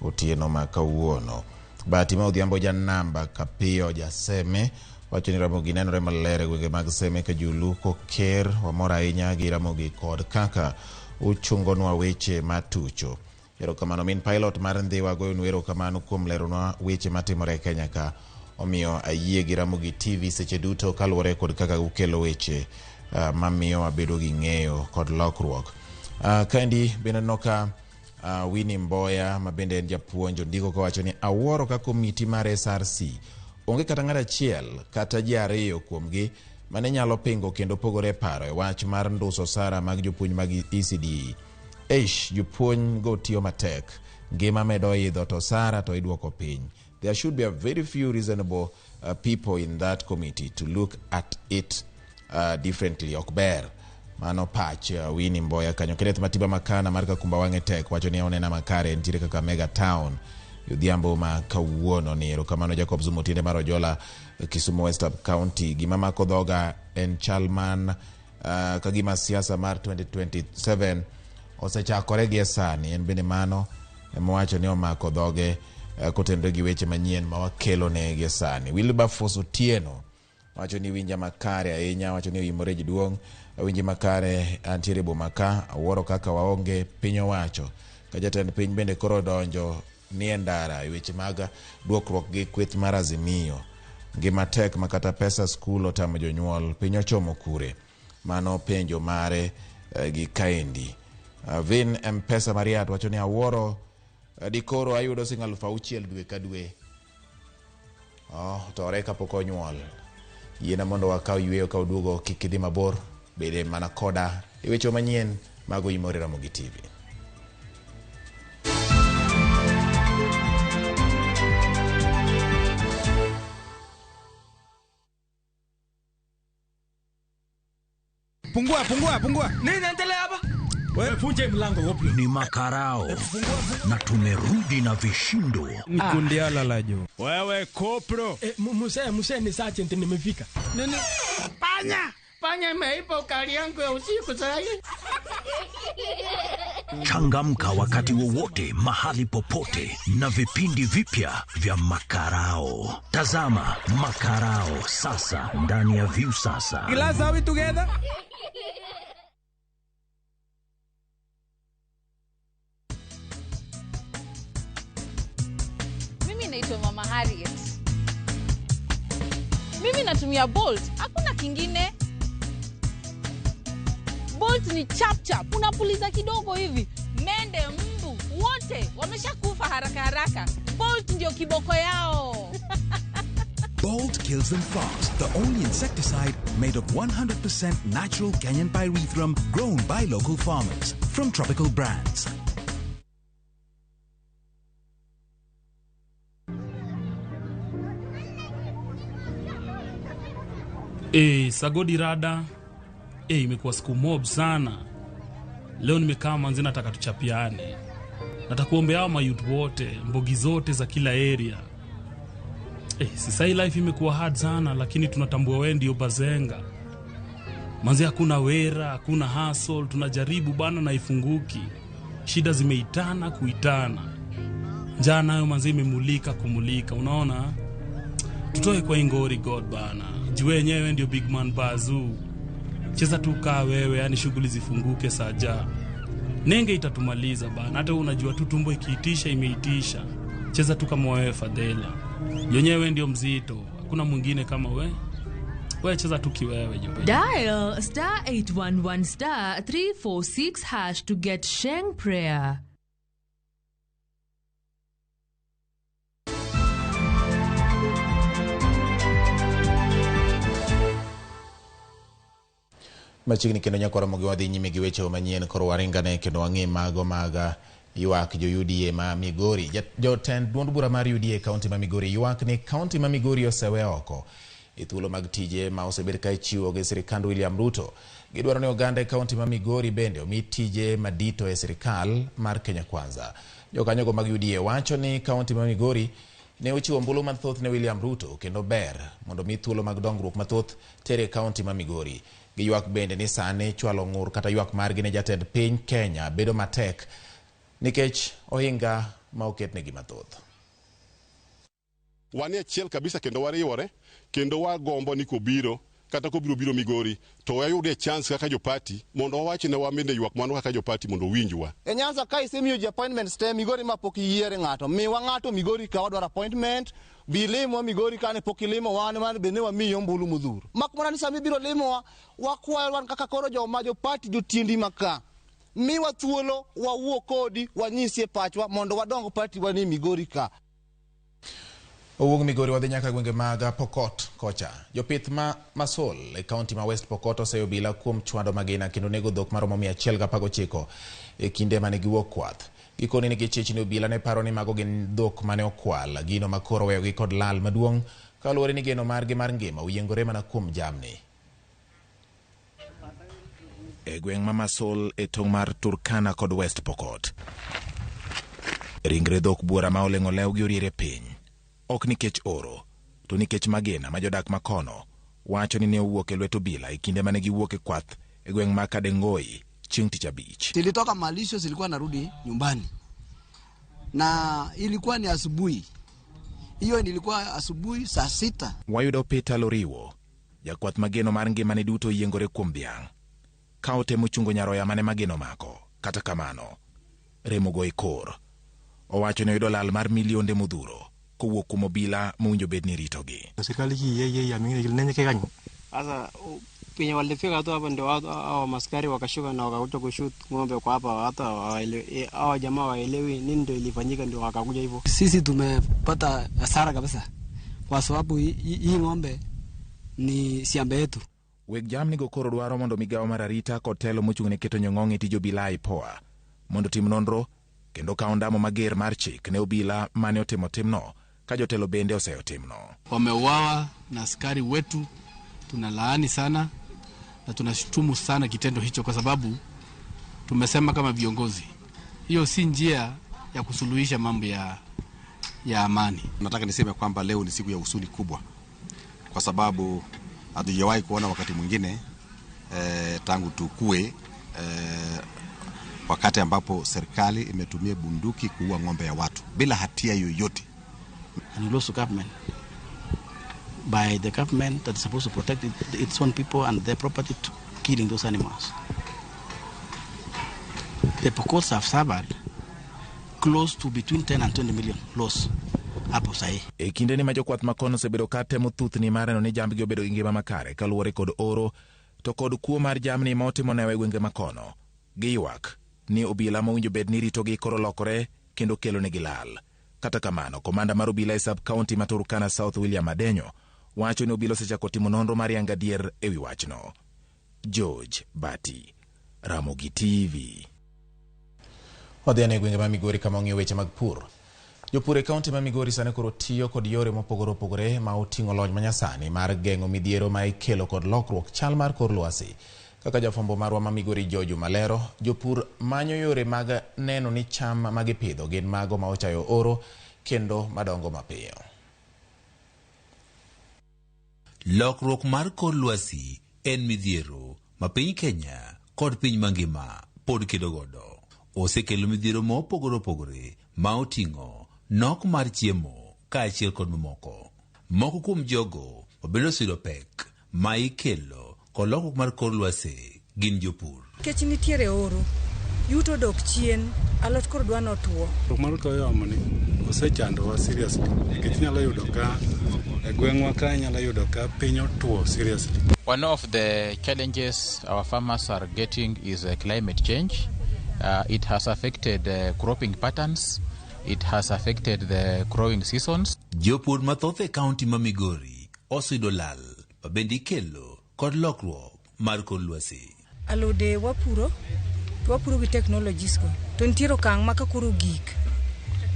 otieno ma kawuono. Bahati ma Odhiambo janamba Kapiyo Jaseme wacho ni Ramogi nenore maler e gwenge mag Seme ka Julu koker wamor ahinya gi Ramogi kod kaka uchungonwa weche matucho. Erokamano min pilot mar Ndhiwa goyonu erokamano kuom leronwa weche matimore e Kenya ka. Omiyo ayie gi Ramogi TV seche duto kaluwore kod kaka ukelo weche mamiyo wabedo gi ng'eyo kod lokruok. Kaendi bende aneno ka Winnie Mboya ma bende en japuonj ondiko kowacho ni awuoro ka komiti mar SRC onge kata ng'at achiel kata ji ariyo kuomgi mane nyalo pingo kendo pogore paro e wach mar nduso osara mag jopuonj mag ECDE. Eish, jopuonj go tiyo matek, ngima medo idho to osara to idwoko piny. There should be a very few reasonable people in that committee to look at it differently. Ok ber. Mano pach Winnie Mboya kanyo. Kenneth Matiba Makana mar Kakumba wang'e tek wacho ni onena makare nitiere kaka Mega Town odhiambo ma kawuono ni. Erokamano Jacob Zumo Tiende mar Ojola Kisumu West County. Gima mako dhoga en chal man ka gima siasa mar 2027 osechakore gi e sani. En bende mano emowacho ni omako dhoge kotenore gi weche manyien ma wakelo ne gi sani. Wilberforce Otieno wacho ni winja makare ahinya, wacho ni oimore jaduong', winji makare antiere boma ka, awuoro kaka waonge piny owacho. Ka jatend piny bende koro donjo ni e ndara e weche mag duokruok gi kweth mar Azimio. Ngima tek ma kata pesa skul otamo jonyuol, piny ochomo kure? Mano penjo mare gi kaendi. Vin M-Pesa Mariat wacho ni awuoro dikoro ayudo siling 6,000 dwe ka dwe. Tore kapok onyuol. Yiena mondo wakaw yweyo ka oduogo kik idhi mabor, bede mana koda e weche manyien mag Oimore Ramogi TV. Pungua, pungua, pungua. Nini naendelea hapa? Wewe funje mlango wopi. Ni makarao na tumerudi na vishindo. Ni kundiala la jo. Wewe kopro. Muse ni sergeant nimefika. Nini? Panya! Panya imeipa ukali yangu ya usiku sasa. Changamka wakati wowote, mahali popote na vipindi vipya vya Makarao. Tazama Makarao sasa ndani ya Viusasa. Glass, are we together? Mimi naitwa Mama Harriet. Mimi natumia Bolt, hakuna kingine. Bolt Bolt ni chapchap, unapuliza kidogo hivi, mende, mbu wote wameshakufa haraka haraka. Bolt ndio kiboko yao. Bolt kills them fast. The only insecticide made of 100% natural Kenyan pyrethrum grown by local farmers from Tropical Brands. Sagodi rada. Imekuwa siku mob sana. Leo nimekaa manzi, nataka tuchapiane. Nataka kuombea hao mayouth wote, mbogi zote za kila area. Sasa hii life imekuwa hard sana, lakini tunatambua wewe ndio bazenga. Manzi hakuna wera, hakuna hustle, tunajaribu bana na ifunguki. Shida zimeitana kuitana. Njaa nayo manzi imemulika kumulika, unaona? Tutoe kwa ingori God bana. Juu wenyewe ndio big man bazoo. Cheza tu kaa wewe, yani shughuli zifunguke saja. Nenge itatumaliza bana. Hata unajua tu tumbo ikiitisha imeitisha. Cheza tu kama wewe Fadhela. Yenyewe ndio mzito. Hakuna mwingine kama we. Wewe cheza tu kiwewe jo. Dial star 811 star 346 hash to get Sheng prayer. Machiegni kendo nyakoro mogi wadhi nyime gi weche manyien koro waringane kendo wang'e mago mag ywak jo UDA ma Migori. Jotend duond bura mar UDA kaunti ma Migori ywak ni kaunti ma Migori osewe oko e thuolo mag tije ma osebed ka ichiwo gi sirikand William Ruto. Gidwaro ni oganda e kaunti ma Migori bende omi tije madito e sirikal mar Kenya Kwanza. Jokanyogo mag UDA wacho ni kaunti ma Migori ne ochiwo ombulu mathoth ne William Ruto kendo ber mondo mi thuolo mag dongruok mathoth tere e kaunti ma Migori. Giywak bende ni sani chwalo ng'ur kata ywak margi ne jatend piny Kenya bedo matek nikech ohinga ma oketnegi mathoth. Wan e achiel kabisa kendo wariwore kendo wagombo ni kobiro kata kobiro biro Migori to wayude chance kaka jopati mondo wawach ne waminde ywak mano kaka jopati mondo owinjwa. E Nyanza ka isemiyo ji appointments te Migori ma pok iyiere ng'ato, miwa ng'ato Migori ka wadwaro appointment, bi limwa Migori kane pok ilimo wan man bende wamiyi ombulu modhuro. Mak mana ni sama ibiro limowa, wakwayo wan kaka koro joma jopati jotiendi maka. Miwa thuolo wawuo kodi wanyisie pachwa mondo wadong party wa ni Migori ka. Owuog Migori wadhi nyaka gwenge mag Pokot kocha. Jopith ma Masol e kaunti ma West Pokot oseyo obila kuom chwado magina kendo nego dhok maromo 119 e kinde mane giwuok kwath. Gikoni ne gichich ni obila ne paro ni mago gin dhok mane okwal, gino ma koro weyogi kod lal maduong' kaluwore ni geno margi mar ngima oyiengore mana kuom jamni. E gweng' ma Masol e tong' mar Turkana kod West Pokot. Ringre dhok buora ma oleng'o lewgi oriere piny. Ok nikech oro, to nikech magina ma jodak makono wacho ni ne owuok e lwet obila e kinde mane giwuok e kwath e gweng' ma Kadengoi chieng' tich abich. Tilitoka malisho, zilikuwa narudi nyumbani na ilikuwa ni asubuhi. Hiyo ilikuwa asubuhi saa 6. Wayudo Peter Loriwo, jakwath mageno mar ngimane duto yiengore kuom dhiang'. Ka otemo chungo nyaroya mane mageno mako, kata kamano, remo go e kor. Owacho ni oyudo lal mar milionde modhuro kowuok kuom obila mowinjo bed ni ritogi. Serikali hii yeye ya mingine ile nenye kanyo. Sasa penye walifika tu hapo ndio hao maskari wakashuka na wakakuja kushoot ng'ombe kwa hapa, hata hao jamaa waelewi nini ndio ilifanyika ndio wakakuja hivyo. Sisi tumepata hasara kabisa kwa sababu hii ng'ombe ni shamba yetu. Weg jamni go koro dwaro mondo migawo mar arita kod telo mochung' ne keto nyong'ong' e tij obila IPOA mondo tim nonro kendo kawo ndamo mager mar chik ne obila mane otimo timno ka jotelo bende oseyo timno. Wameuawa na askari wetu, tunalaani sana na tunashutumu sana kitendo hicho, kwa sababu tumesema kama viongozi hiyo si njia ya kusuluhisha mambo ya amani. Nataka niseme kwamba leo ni siku ya huzuni kubwa kwa sababu hatujawahi kuona wakati mwingine tangu tukue wakati ambapo serikali imetumia bunduki kuua ng'ombe ya watu bila hatia yoyote. And we lost the government by the government that is supposed to protect its own people and their property to killing those animals. The Pokots have suffered close to between 10 and 20 million loss hapo sahi. E kinde ni ma jokwath makono osebedo ka temo thuthni mar neno ni jambgi obedo gi ngima makare kaluwore kod oro To kod kuo mar jamni ma otimo newa e gwenge makono, giywak ni obila mowinjo bed ni ritogi koro lokore kendo kelonegi lal. Kata kamano, komanda mar obila e sub county ma Turkana South William Adenyo wacho ni obila osechako timo nonro mar yango adier ewi wachno. George Bati, Ramogi TV. Wadhi ane gwenge ma Migori kama ong'iyo weche mag pur. Jopur e kaunti ma Migori sani koro tiyo kod yore mopogore opogore ma oting'o lony manyasani mar geng'o midhiero ma ikelo kod lokruok chal mar kor lwasi. Kaka jafwambo marwa ma Migori George Malero, jopur manyo yore mag neno ni cham ma gipidho gin mago ma ochayo oro kendo madongo mapiyo. Lokruok mar kor lwasi en midhiero ma piny Kenya kod piny mangima pod kedo godo. Osekelo midhiero ma opogore opogore ma oting'o nok mar chiemo kaachiel kod mamoko. Moko kuom jogo mabende oseyudo pek ma ikelo kod lokruok mar kor lwasi gin jopur. Nikech nitiere oro, yuto dok chien, alot koro dwa notuo. Mar kor yamo ni osechandowa seriously nikech inyalo yudo ka e gweng'wa ka inyalo yudo ka piny otuo seriously. One of the challenges our farmers are getting is climate change. It has affected cropping patterns. It has affected the growing seasons. Jopur mathoth e kaunti ma Migori oseyudo lal ma bende ikelo kod lokruok mar kor lwasi. Alode wapuro, to wapuro gi technologies go. To nitiere okang' ma ka koro gik,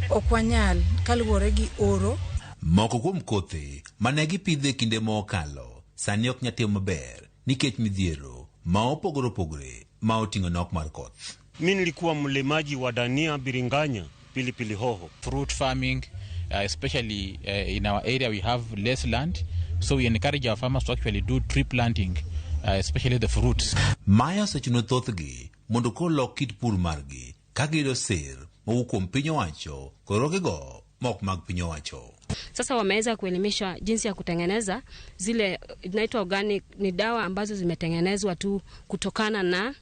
ok wanyal kaluwore gi oro. Moko kuom kothe mane gipidho e kinde mokalo sani ok nyal timo maber nikech midhiero ma opogore opogore ma oting'o nok mar koth. Mi nilikuwa mlimaji wa dania, biringanya, pilipili hoho. Fruit farming, especially in our area we have less land, so we encourage our farmers to actually do tree planting, especially the fruits. Maya osechuno thothgi mondo kolok kit pur margi ka giyudo sir mowuok kuom piny owacho kod riwruogego mok mag piny owacho. Sasa wameweza kuelimishwa jinsi ya kutengeneza zile inaitwa organic, ni dawa ambazo zimetengenezwa tu kutokana na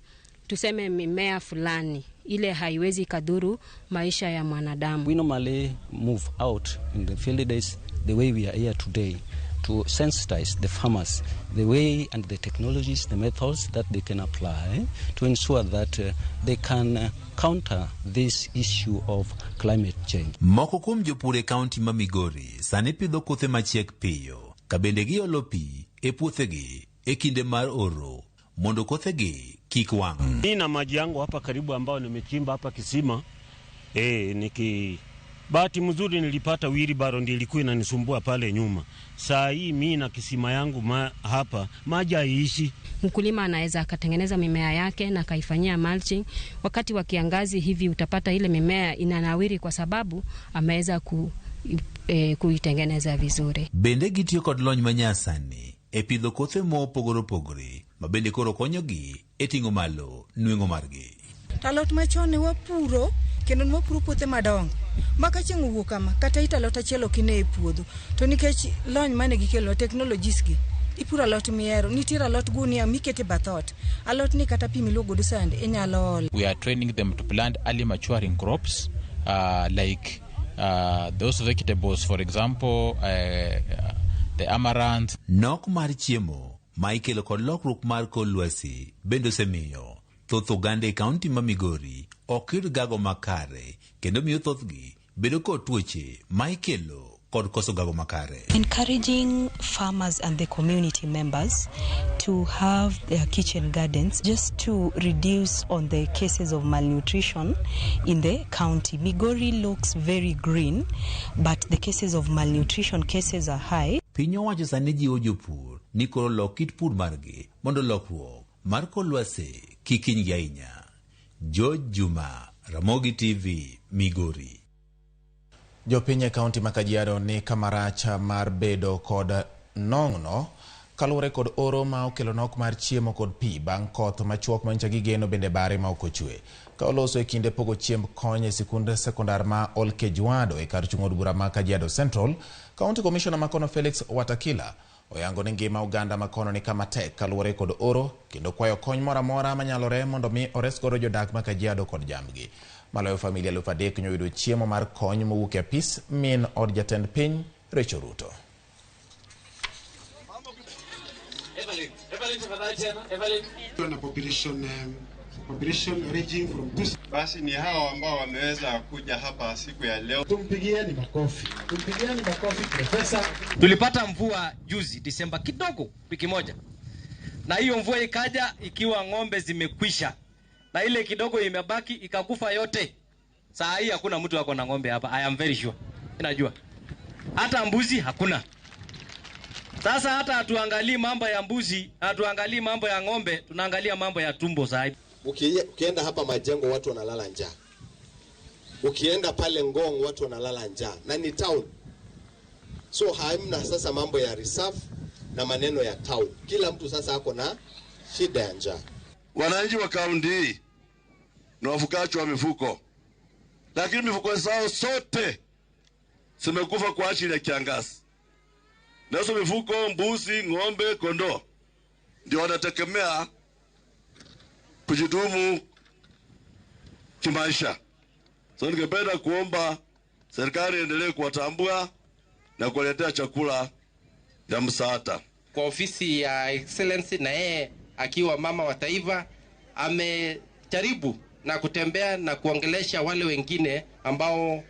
tuseme mimea fulani, ile haiwezi kadhuru maisha ya mwanadamu. We normally move out in the field days the way we are here today to sensitize the farmers the way and the technologies, the methods that they can apply to ensure that they can counter this issue of climate change. Moko kuom jopur e kaunti ma Migori sani pidho kothe machiek piyo ka bende giolo pi e puothegi e kinde mar oro mondo kothegi kik wang'. Nina maji yangu hapa karibu ambao nimechimba hapa kisima. Niki bahati mzuri nilipata wheelbarrow ndio ilikuwa inanisumbua pale nyuma. Saa hii mimi na kisima yangu hapa maji haiishi. Mkulima anaweza akatengeneza mimea yake na akaifanyia mulching. Wakati wa kiangazi hivi utapata ile mimea inanawiri kwa sababu ameweza kuitengeneza vizuri. Bende gitiyo kod lony manyasani e pidho kothe mopogore opogore ma bende koro konyogi e ting'o malo nweng'o margi. To alot machon ne wapuro kendo ne wapuro puothe madongo ma ka chieng' owuok kama kata it alot achiel ok ine e puodho. To nikech lony mane gikelo technologies gi, ipuro alot mihero, nitiere alot gunia mikete bath ot, alot ni kata pi miluogo godo sande inyalo olo. We are training them to plant early maturing crops like those vegetables, for example, the amaranth. Nok mar chiemo ma ikelo kod lokruok mar kor lwasi bende osemiyo thoth oganda e kaunti ma Migori ok yud gago makare kendo miyo thothgi bedo kod tuoche ma ikelo kod koso gago makare. Encouraging farmers and the community members to have their kitchen gardens just to reduce on the cases of malnutrition in the county. Migori looks very green, but the cases of malnutrition cases are high. Piny owacho sani jiwo jopur ni koro lok kit pur margi mondo lokruok mar kor lwasi kik hinygi ahinya. George Juma, Ramogi TV, Migori. Jopiny e kaunti ma Kajiado ni kama rach mar bedo kod nong'no kaluwore kod oro ma okelo nok mar chiemo kod pi bang' koth machuok manyicha gigeno bende bare ma ok ochwe. Ka oloso e kinde pogo chiemb kony e sikund sekondar ma Olkejuado e kar chung' od bura ma Kajiado Central, County Commissioner makono Felix Watakila oyango ni ngima oganda makono ni kama tek kaluwore kod oro kendo kwayo kony moro amora manyalore mondo mi ores godo jodak ma Kajiado kod jambgi. Maloyo familia 3,000 nyoyudo chiemo mar kony mowuok e apis min od jatend piny Rachel Ruto. Evelyn, tafadhali tena. Evelyn. Na population population ranging from 2. Basi ni hao ambao wameweza kuja hapa siku ya leo. Tumpigieni makofi. Tumpigieni makofi profesa. Tulipata mvua juzi Disemba kidogo, wiki moja, na hiyo mvua ikaja ikiwa ng'ombe zimekwisha, na ile kidogo imebaki ikakufa yote. Saa hii hakuna mtu ako na ng'ombe hapa, I am very sure. Najua hata mbuzi hakuna. Sasa hata hatuangalii mambo ya mbuzi, hatuangalii mambo ya ng'ombe, tunaangalia mambo ya tumbo saa hii. Ukienda hapa Majengo watu wanalala njaa, ukienda pale Ngong watu wanalala njaa, na ni town. So hamna sasa mambo ya reserve na maneno ya town. Kila mtu sasa ako na shida ya njaa. Wananchi wa kaunti hii ni wafugaji wa mifugo, lakini mifugo zao sote zimekufa kwa ajili ya kiangazi. Na hizo mifugo, mbuzi, ng'ombe, kondoo, ndio wanategemea kujidumu kimaisha. So ningependa kuomba serikali iendelee kuwatambua na kuwaletea chakula ya msaada. Kwa ofisi ya Excellency, na yeye akiwa mama wa taifa amejaribu na kutembea na kuongelesha wale wengine ambao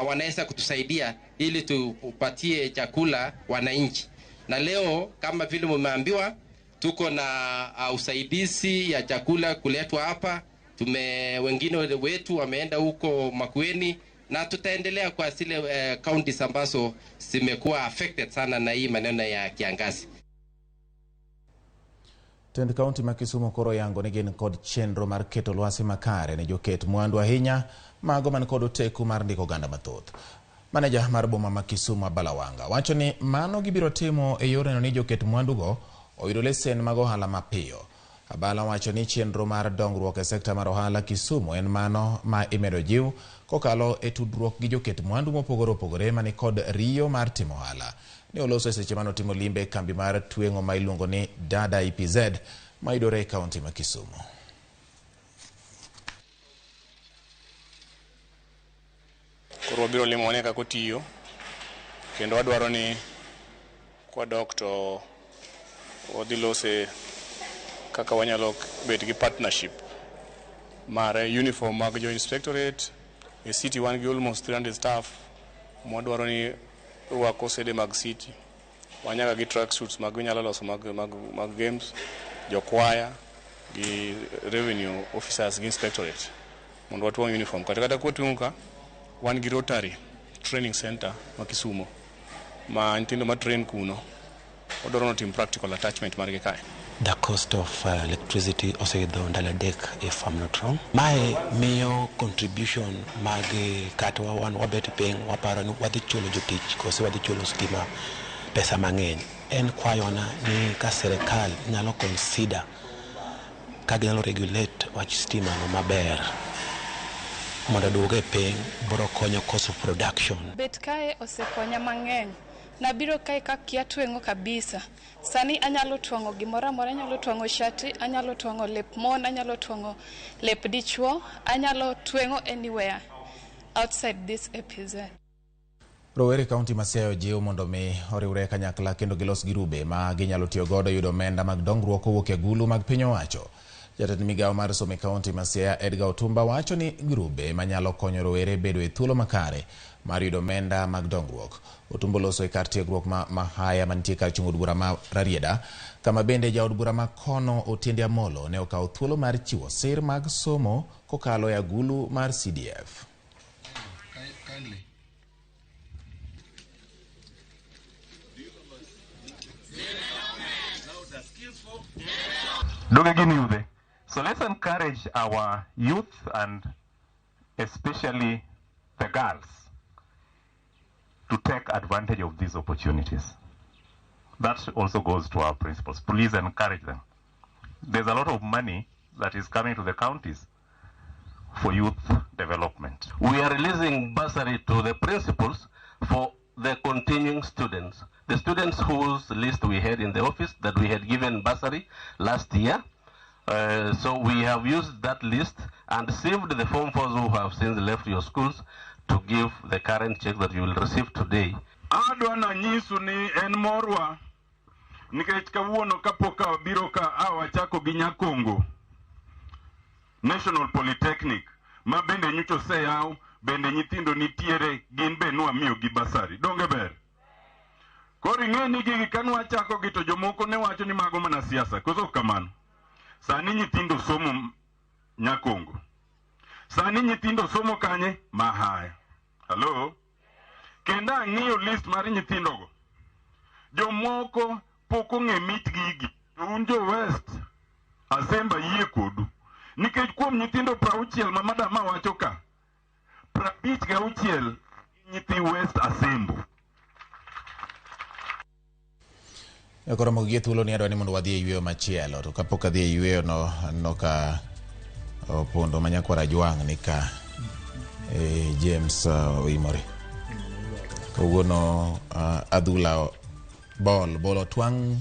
wanaweza kutusaidia ili tupatie chakula wananchi. Na leo kama vile mmeambiwa, tuko na usaidizi ya chakula kuletwa hapa. Wengine wetu wameenda huko Makueni, na tutaendelea kwa zile counties ambazo zimekuwa affected sana na hii maneno ya kiangazi. Tend kaunti ma Kisumu koro yango ni gin kod chenro mar keto lwasi makare ne joket mwandu ahinya mago man kod oteku mar ndiko oganda mathoth. Maneja mar boma ma Kisumu Abala Wanga wacho ni mano gibiro timo e yor neno ni joket mwandugo oyudo lesen mag ohala mapiyo. Abala wacho ni chenro mar dongruok e sekta mar ohala Kisumu en mano ma imedo jiw kokalo e tudruok gi joket mwandu mopogore opogore mani kod riyo mar timo ohala. Ne oloso e seche mane otimo limbe e kambi mar tweng'o ma iluongo ni Dada EPZ mayudore e kaunti ma Kisumu. Koro wabiro limone kaka otiyo, kendo wadwaro ni kwadok to wadhi lose kaka wanyalo bet gi partnership mar uniform mag jo inspectorate. E city wan gi almost 300 staff mwadwaro ni rwako sede mag city. Wanyaka gi track suits mag ginyalo loso mag games, jokwaya gi revenue officers gi inspectorate mondo watwang' uniform. Kata kwatwang'o ka wan gi Rotary Training Center ma Kisumu ma nyithindo ma train kuno odwaro ni otim practical attachment margi kae. The cost of electricity oseidho ndalo adek, if I'm not wrong. Mae miyo contribution mag kata wan wabet piny waparo ni wadhi chulo jotich kose wadhi chulo stima pesa mang'eny. En kwayona ni ka sirikal nyalo consider ka ginyalo regulate wach stima no maber mondo oduoge piny, biro konyo cost of production. Bet kae osekonya mang'eny. Nabiro kae kakia tweng'o kabisa. Sani anyalo twang'o gimoro amora, anyalo twang'o shati, anyalo twang'o lep mon, anyalo twang'o lep dichuo, anyalo tweng'o anywhere outside this EPZ. Rowere kaunti ma Siaya ojiw mondo mi oriwre kanyakla kendo gilos girube ma ginyalo tiyo godo yudo omenda mag dongruok kowuok e agulu mag piny owacho. Jatend migawo mar somo e kaunti ma Siaya Edgar Otumba wacho ni grube manyalo konyo rowere bedo e thuolo makare mar yudo omenda mag dongruok. Otumbo loso e kar tiegruok ma Mahaya mantie kar chung' od bura ma Rarieda, kama bende jaod bura ma kono Otiende Amolo ne okawo thuolo mar chiwo sir mag somo kokalo e agulu mar CDF. So let's encourage our youth and especially the girls to take advantage of these opportunities. That also goes to our principals. Please encourage them. There's a lot of money that is coming to the counties for youth development. We are releasing bursary to the principals for the continuing students. The students whose list we had in the office that we had given bursary last year. So we have used that list and saved the form fours who have since left your schools to give the current check that you will receive today. Adwa nanyisu ni en morwa Nikech kawuono kapok abiro ka a wachako gi Nyakongo National Polytechnic ma bende nyocha oseyaw, bende nyithindo nitiere, gin be nwamiyogi basari. Donge ber? Koro ing'e ni gigi ka nwachako gi to jomoko ne wacho ni mago mana siasa, koso ok kamano? Sani nyithindo somo Nyakongo. Sani nyithindo somo kanye? Mahaya. Hello? Kendo ang'iyo list mar nyithindogo. Jomoko pok ong'e mit gigi. To un jo West, Asemba yie kodu. Nikech kuom nyithindo 60 ma madam wacho ka, 56 nyithi West Asembo. Koro mogi thuolo ni adwa ni mondo wadhi e yweyo machielo to kapok adhi e yweyo no aneno ka opondo ma nyakwar Ajwang' ni ka James Oimore. Kawuono adhula bol otwang'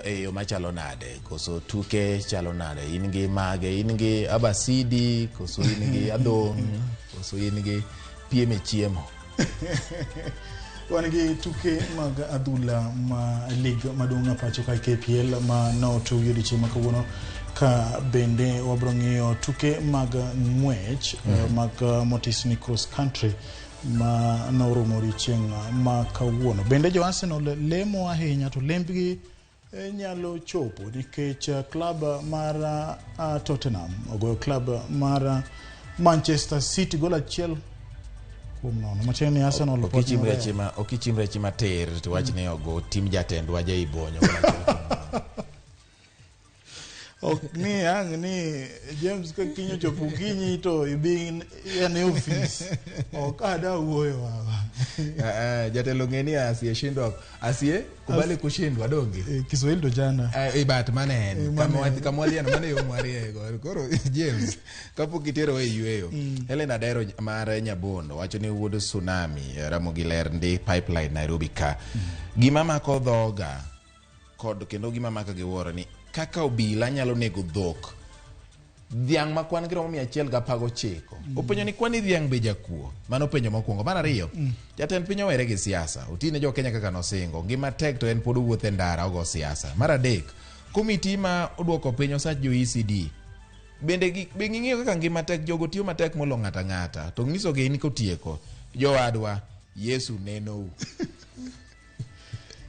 e yo machalo nade koso tuke chalo nade in gi mage in gi abasidi koso in gi adhong' koso in gi piem e chiemo. Wan gi tuke mag adhula ma lig maduong' e pacho ka KPL ma notugi odiochieng' ma kawuono ka bende wabro ng'iyo tuke mag ng'wech mag motis ni cross country ma norumo odiochieng' ma kawuono. Bende jo Arsenal lemo ahinya to lembgi nyalo chopo nikech club mar Tottenham ogoyo club mar Manchester City gol 1-0. Matiende ni Arsenal pod Okichimre ni achima okichimre achima tir to wach ni ogo tim jatendwa jaibonyo. Ok ni ang' ni James ka kiny ochopo okinyi to ibi en e ofis. Ok ada wuoyo baba. Jatelo ng'e ni asiyeshindwa asiye kubali kushindwa donge. Kiswahili to chana. But mano en Mano en. Kama wadhieno mano e yo mwarieye go. Koro James kapok itero e yweyo Helen Adero mar Nyabondo wacho ni wuod tsunami Ramogi ler ndi pipeline Nairobi ka. Gima mako dhoga kod kendo gima maka gi wuoro ni kaka obila nyalo nego dhok dhiang' ma kwan gi romo 119. Openjo ni kwani dhiang' be jakuo? Mano penjo mokwongo. Mar ariyo, jatend piny owere gi siasa. Otine jo Kenya kaka nosingo. Ngima tek to en pod owuotho e ndara ogo siasa. Mar adek, komiti ma oduoko piny osach jo ECD bende be ging'iyo kaka ngima tek jogo tiyo matek molo ng'ata ng'ata to nyisogi ni kotieko jowadwa Yesu nenou.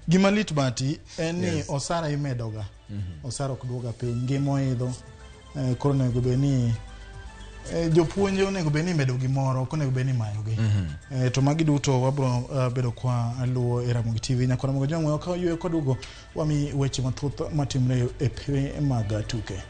Gima lit bati en ni osara imedoga. Osara ok duoga piny, ngima oidho. Koro onego bed ni jopuonj onego bed ni imedo gimoro, ok onego bed ni imayogi. To magi duto wabro bedo kwa luwo e Ramogi TV. Nyaka Ramogi Jwang' ka yweyo koduogo wami weche mathoth matimre e pewe mag tuke.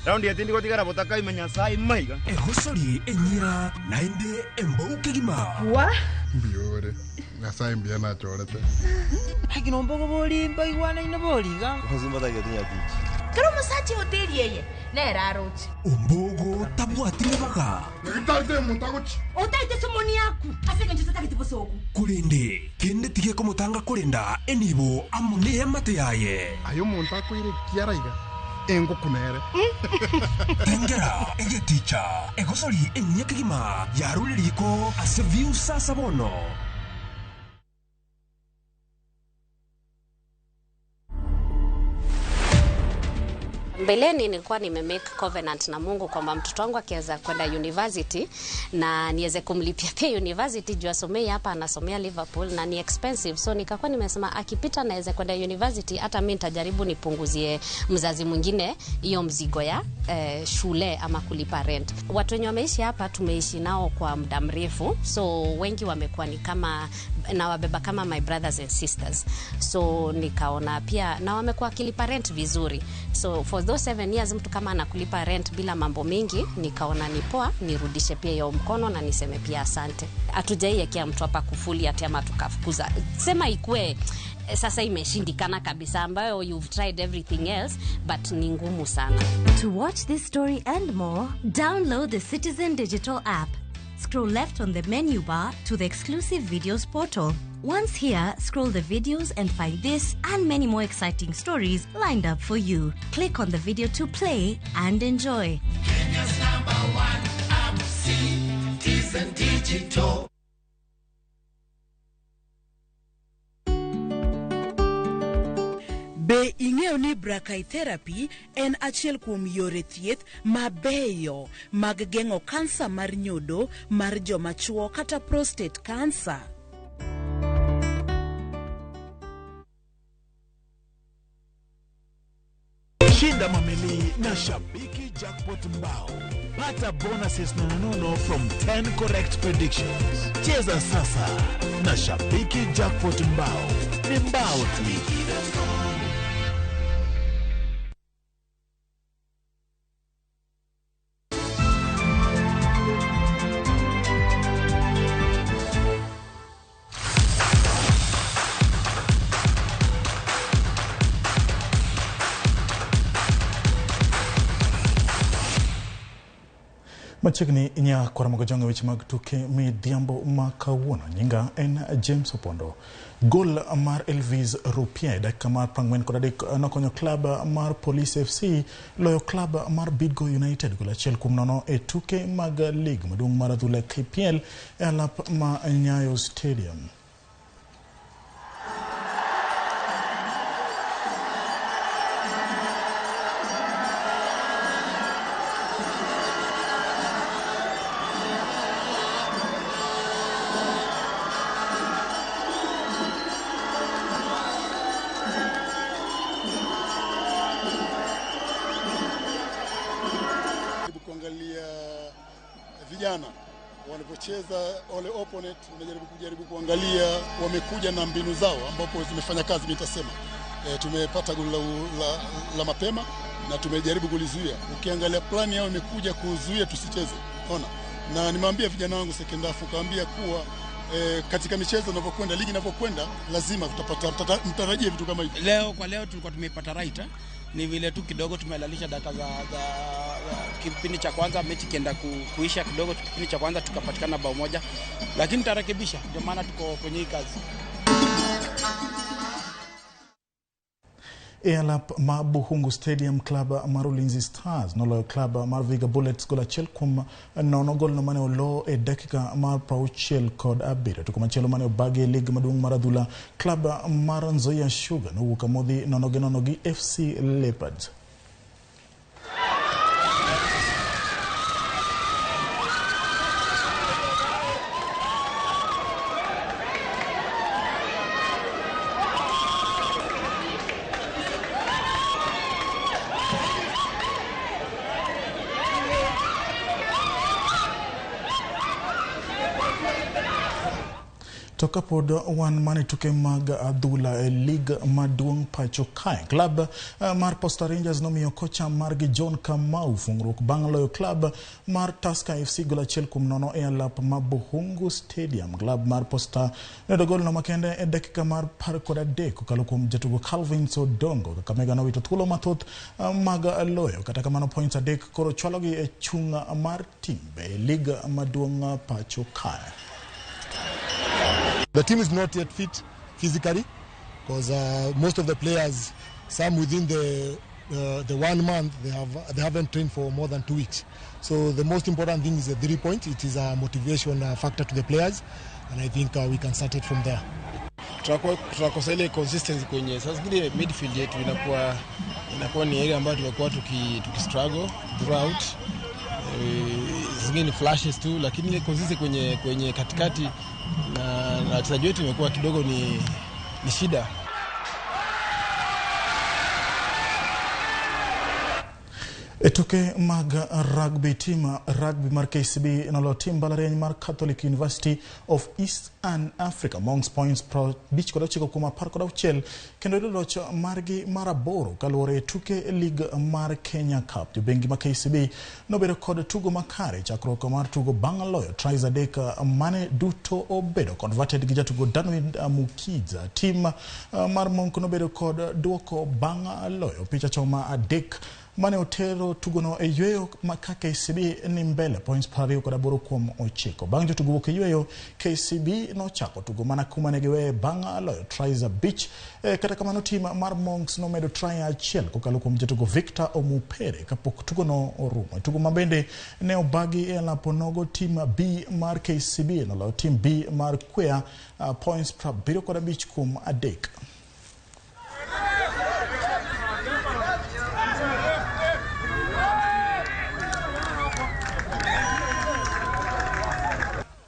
Raundi etindi gotigara botakaima Nyasaye maiga. Ehosori enyira naende embouke gima. Wa? Mbiore. Nyasaye mbia nachorete. Hakino mbogo boli mbaigwana ino boliga. Kero musachi hoteli eye neraroche. Ombogo tabwatire baga. Ngitarite mutagochi. Otaite somoni yaku. Asenge nchitata kitibosoku. Kurinde kende tige komutanga kurinda enibo amune yamate yaye. Ayo muntu akwire kiaraiga. Engukunere. Tengera egeticha egosori enyekigima yaruriko ase view sasa bono. Mbeleni nilikuwa nimemake covenant na Mungu kwamba mtoto wangu akiweza kwenda university na niweze kumlipia pia university juu asomei hapa, anasomea Liverpool na ni expensive, so nikakuwa nimesema akipita naweza kwenda university, hata mimi nitajaribu nipunguzie mzazi mwingine hiyo mzigo ya shule ama kulipa rent. Watu wenye wameishi hapa tumeishi nao kwa muda mrefu, so wengi wamekuwa ni kama nawabeba kama my brothers and sisters, so nikaona pia na wamekuwa wakilipa rent vizuri, so for those 7 years mtu kama anakulipa rent bila mambo mingi, nikaona ni poa nirudishe pia hiyo mkono na niseme pia asante. Hatujaiwekea mtu hapa kufuli ati ama tukafukuza, sema ikue sasa imeshindikana kabisa, ambayo you've tried everything else but ni ngumu sana. To watch this story and more, download the Citizen Digital app. Scroll left on the menu bar to the exclusive videos portal. Once here, scroll the videos and find this and many more exciting stories lined up for you. Click on the video to play and enjoy. Kenya's number one app, Citizen Digital. Be ing'eyo ni brachytherapy en achiel kuom yore thieth mabeyo mag geng'o kansa mar nyodo mar joma chuo kata prostate cancer? Shinda mamili na Shabiki Jackpot Mbao. Pata bonuses nononono from 10 correct predictions. Cheza sasa na Shabiki Jackpot Mbao. Ni mbao tu. Machiegni nya Kwaramogo Jong' e weche mag tuke midhiambo ma kawuono. Nyinga en James Opondo. Gol mar Elvis Rupia e dakika mar 43 nokonyo klab mar Police FC loyo klab mar Bidco United gol 1-0 e tuke mag lig maduong' mar adhula KPL e alap ma Nyayo Stadium. Kuangalia vijana wanapocheza wale opponent, unajaribu kujaribu kuangalia wamekuja na mbinu zao ambapo zimefanya kazi. Nitasema tumepata goli la mapema na tumejaribu kulizuia. Ukiangalia plani yao imekuja kuzuia tusicheze, ona. Na nimeambia vijana wangu second half, kaambia kuwa katika michezo inavyokwenda, ligi inavyokwenda, lazima tutapata, mtarajie vitu kama hivi. Leo kwa leo tulikuwa tumeipata right, Ni vile tu kidogo tumelalisha dakika za kipindi cha kwanza, mechi kienda kuisha kidogo kipindi cha kwanza tukapatikana bao moja, lakini tutarekebisha, ndio maana tuko kwenye hii kazi. E alap ma Buhungu Stadium, klab mar Ulinzi Stars noloyo klab mar Vihiga Bullets gol 1-0. Gol no mane olo e dakika mar 67. To komachielo mane obagi e lig maduong' mar adhula, klab mar Nzoia Sugar nowuok amodhi 0-0 gi FC Leopards. To kapod wan mane tuke mag adhula e lig maduong' pacho kae, klab mar Posta Rangers nomiyo kocha margi John Kamau fungruok bang' loyo klab mar Tusker FC gol 1-0 e alap ma Buhungu Stadium. Klab mar Posta noyudo gol no makende e dakika mar 13 kokalo kuom jatugo Calvin Odongo. Kakamega nowito thuolo mathoth mag loyo, kata kamano points 3 koro chwalogi e chung' mar timbe e lig maduong' pacho kae. The team is not yet fit physically because most of the players, some within the 1 month, they haven't trained for more than 2 weeks. So the most important thing is the 3 points. It is a motivation factor to the players, and I think we can start it from there. Tunakosa ile consistency kwenye sasa zingine midfield yetu inakuwa ni area ambayo tumekuwa tuki struggle throughout. Zingine ni flashes tu, lakini ile consistency kwenye katikati na wachezaji wetu imekuwa kidogo ni shida. E tuke mag rugby, team rugby mar KCB nolo team mbalariany mar Catholic University of East and Africa Monks points 59 kuom 16 kendo yudo loch margi mar 8 kaluwore e tuke lig mar Kenya Cup. Jobengi ma KCB nobedo kod tugo makare chakruok mar tugo bang' loyo tries 3 mane duto obedo converted gi jatugo Danwin Mukiza. Team mar Monk nobedo kod duoko bang' loyo picha choma 3 mane otero tugono e yweyo ma ka KCB ni mbele points 28 kuom 9. Bang' jotugo wuok e yweyo, KCB nochako tugo mana kuma ne giweye bang' loyo tries 5. Kata kamano tim mar Monks nomedo try 1 kokalo kuom jatugo Victor Omupere kapok tugono orumo. Tugo ma bende ne obagi e lapo nogo tim B mar KCB noloyo tim B mar Kwea points 75 kuom 3.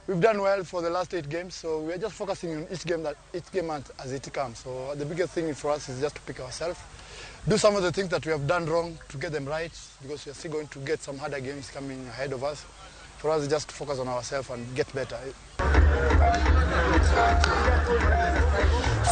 We've done well for the last 8 games, so we are just focusing on each game as it comes. So the biggest thing for us is just to pick ourselves, do some of the things that we have done wrong to get them right, because we are still going to get some harder games coming ahead of us. For us, just to focus on ourselves and get better.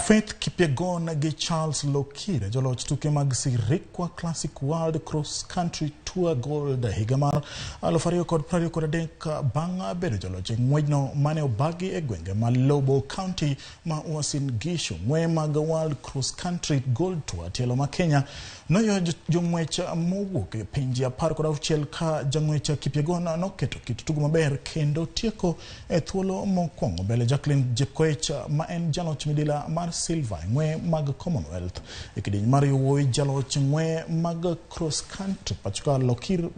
Faith Kipyegon gi Charles Lokire joloch tuke mag Sirikwa Classic World Cross Country Tour Gold higa mar 2023 bang' bedo joloch e ng'wejno mane obagi e gwenge ma Lobo County ma Uasin Gishu. Ng'we mag World Cross Country Gold Tour tielo ma Kenya noyudo jong'wech mowuok e pinje 16 ka jang'wech Kipyegon noketo kit tugo maber kendo tieko e thuolo mokwongo mbele Jacqueline Jepkoech ma en jaloch midila mar silver ng'we mag Commonwealth. E kidieny mar yowuowi jaloch ng'we mag cross country pachoka Lokir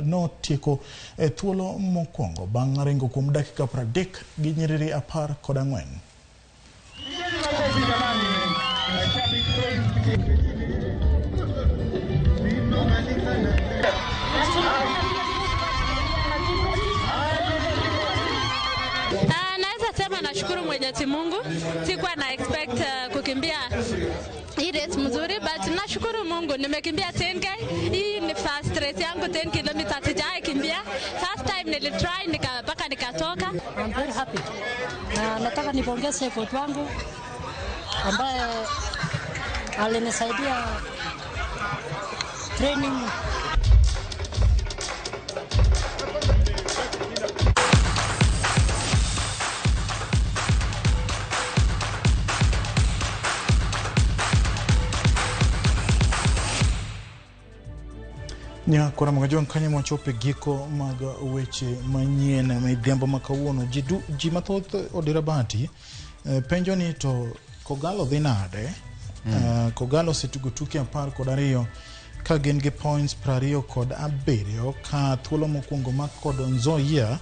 notieko e thuolo mokwongo bang' ringo kuom dakika 30 gi nyiriri 14. Nashukuru Mwenyezi Mungu. Sikuwa na expect kukimbia hii race mzuri, but nashukuru Mungu nimekimbia 10K. Hii ni first race yangu 10 km sijai kimbia. First time nilitry mpaka nikatoka. I'm very happy. Na nataka nipongeze coach wangu ambaye alinisaidia training. Nyakora magajon kanyo mwachopo giko mag weche manyien midhiambo ma kawuono. Ji mathoth Odira Bahati penjo ni to Kogalo dhi nade? Kogalo osetugo tuke 12 ka gin gi points 27 ka thuolo mokwongo mak kod Nzoia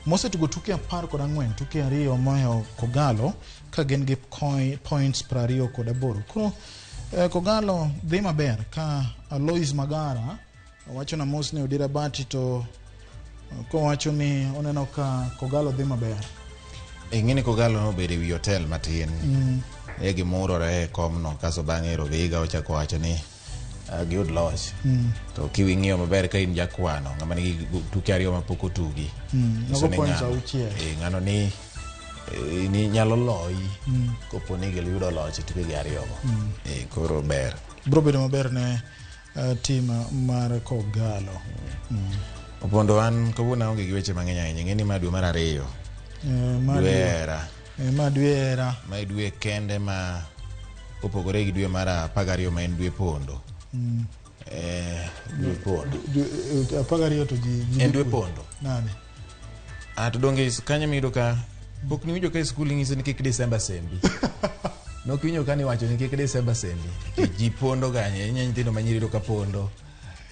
mosetugo tuke 14 tuke 2 mohewo Kogalo ka gin gi points 28. Koro Kogalo dhi maber ka Alois Magara wacho na mos ne Odira Bahati to kowacho ni oneno ka Kogalo dhi maber. Ing'eni Kogalo nobedo e wi hotel matin. E gimurore e komno kaso bang'e Roviga ochako wacho ni giyud loch. To kiwing'iyo maber ka in jakwano ng'ama nigi tuke 2 mapok otugi. Nogo points 6. Ng'ano ni nyalo loyi kopo ni giyudo loch e tuke gi 2 go. Koro ber. Biro bedo maber ne tim mar Kogalo. Opondo an kawuono aonge gi weche mang'eny ahinya. Ing'eni ma dwe mar 2. Dwe hera. Ma dwe hera. Ma dwe kende ma opogore gi dwe mar 12 ma en dwe pondo. Dwe pondo. 12 to ji en dwe pondo. Nade? To donge kanyo miyudo ka pok niwinjo ka e skul inyisi ni kik Desemba sembi. Nokiwinjo ka niwacho ni kik Desemba sembi. Ji pondo kanye, nyithindo ma nyiri ka pondo.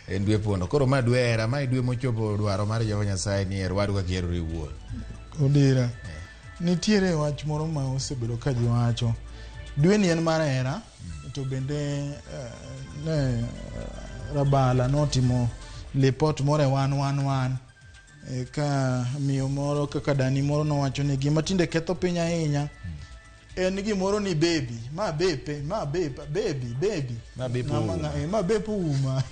En dwe pondo. Koro ma dwe hera, ma dwe mochopo dwaro mar Jehova Nyasaye ni her wadu kaka iherori iwuon. Odira. Nitiere wach moro ma osebedo ka ji wacho. Dwe ni en mar hera, to bende ne Rabala notimo lipot moro e 111. Ka miyo moro kaka dani moro nowacho ni gima tinde ketho piny ahinya en gimoro ni baby, ma bepe, ma bepa, baby, baby. Ma bepo uma. Ma bepo uma.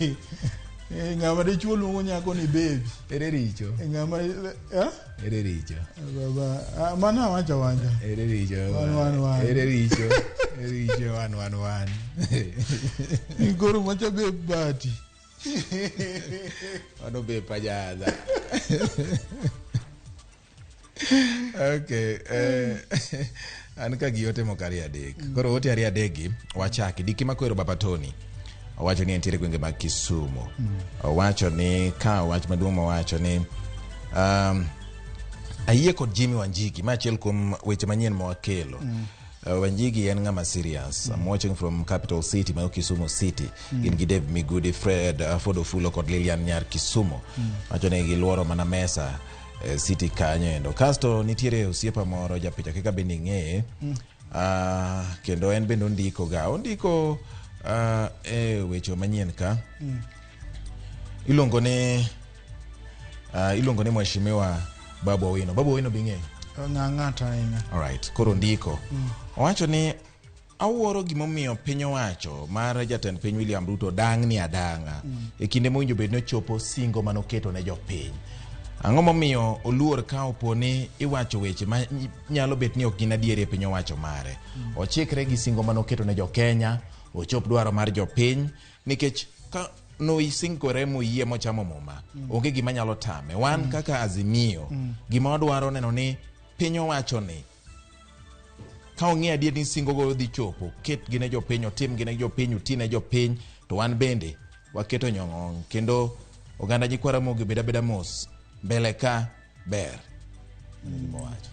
Ng'ama dichuo luongo nyako ni baby. Ere richo. Ng'ama Ere richo. Baba, mano awacho awacha. Ere richo. 111. Ere richo. Ere richo 111. Koro macha bep Bahati. Mano bepa jadha. Okay. An ka gi ote moko 2 3. Koro ote 2 3 gi wachaki. Diki Makwero Baba Tony. Owacho ni entiere gwenge mag Kisumu. Owacho ni ka wach maduong' mowacho ni ayie kod Jimmy Wanjigi, ma achiel kuom weche manyien mawakelo. Wanjigi en ng'ama serious. I'm watching from Capital City, mayo Kisumu City. Gin gi Dave Migudi, Fred Ford Ofulo kod Lilian Nyar Kisumu. Wacho ni giluoro mana mesa city kanyo endo. Kasto nitiere osiepa moro japicha kaka bende ing'eye. Kendo en bende ondiko ga. Ondiko e weche manyien ka. Iluongo ni Mheshimiwa Babu Owino. Babu Owino be ing'eyo? Ng'ato ahinya. Alright, koro ndiko. Owacho ni awuoro gimomiyo piny owacho mar jatend piny William Ruto dang'ni adang'a e kinde mowinjo bed ni ochopo singo manoketo ne jopiny. Ang'o momiyo oluor ka opo ni iwacho weche ma nyalo bet ni ok gin adieri e piny owacho mare. Ochikre gi singo manoketo ne jokenya, ochop dwaro mar jopiny, nikech ka noisingore moyie mochamo muma, onge gima nyalo tame. Wan kaka Azimio, gima wadwaro neno ni piny owacho ni ka ong'e adier ni singogo dhi chopo, ketgi ne jopiny, otimgi ne jopiny, uti ne jopiny, to wan bende waketo nyong'ong' kendo oganda nyikwa Ramogi obed abeda mos mbele ka ber. Mano gima owacho.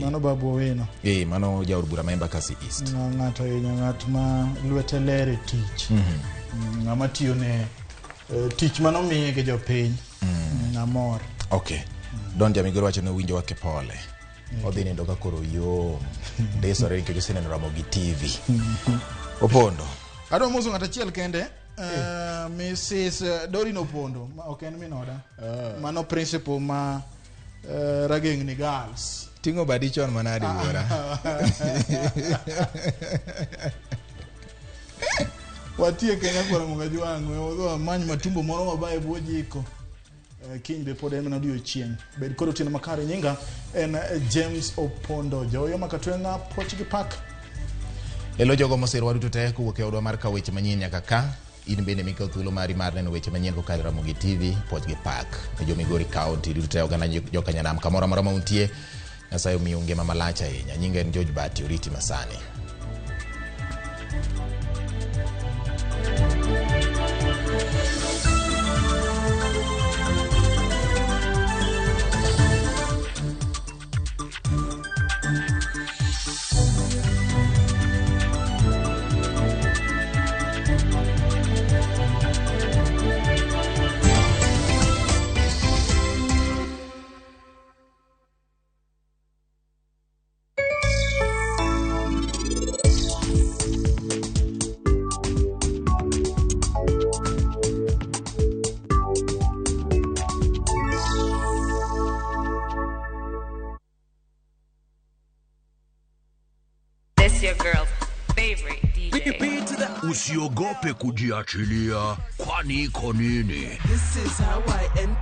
Mano Babu Owino. Mano jaod bura ma Embakasi East. Ng'ato ahinya, ng'at ma lwete ler e tich. Ng'ama tiyo ne tich manomiye gi jopiny. Amor. Okay. Don Jamigoro wacho ni owinjo wake pole. Odhi nindo ka koro yom. Ndisore nikech oseneno Ramogi TV. Opondo. Adwa moso ng'ato achiel kende. Mrs. Doreen Opondo, ma ok en min oda. Mano principal ma Ragengni Girls. Ting'o badi chon manade wuora. Watie Kenya kwa Ramogi Ajwang', wamany matumbo moro mabaye bwo jiko. Kiny be pod en mana odiochieng'. Bed kod otieno makare. Nyinga en James Opondo. Jaoyo Makatwenga, Poch gi Pak. Elo jogo mosero waduto te kowuok e odwa mar kawo weche manyien nyaka ka. In bende mikawo thuolo mari mar neno weche manyien kokalo Ramogi TV, Poch gi Pak. Ne jo Migori County duto te, oganda jokanyanam kamoro amora ma untie. Nyasaye omiyo ngima malach ahinya. Nyinga en George Bati, oriti masani. This your girl's favorite DJ. Usiogope kujiachilia, kwani iko nini? This is how I end.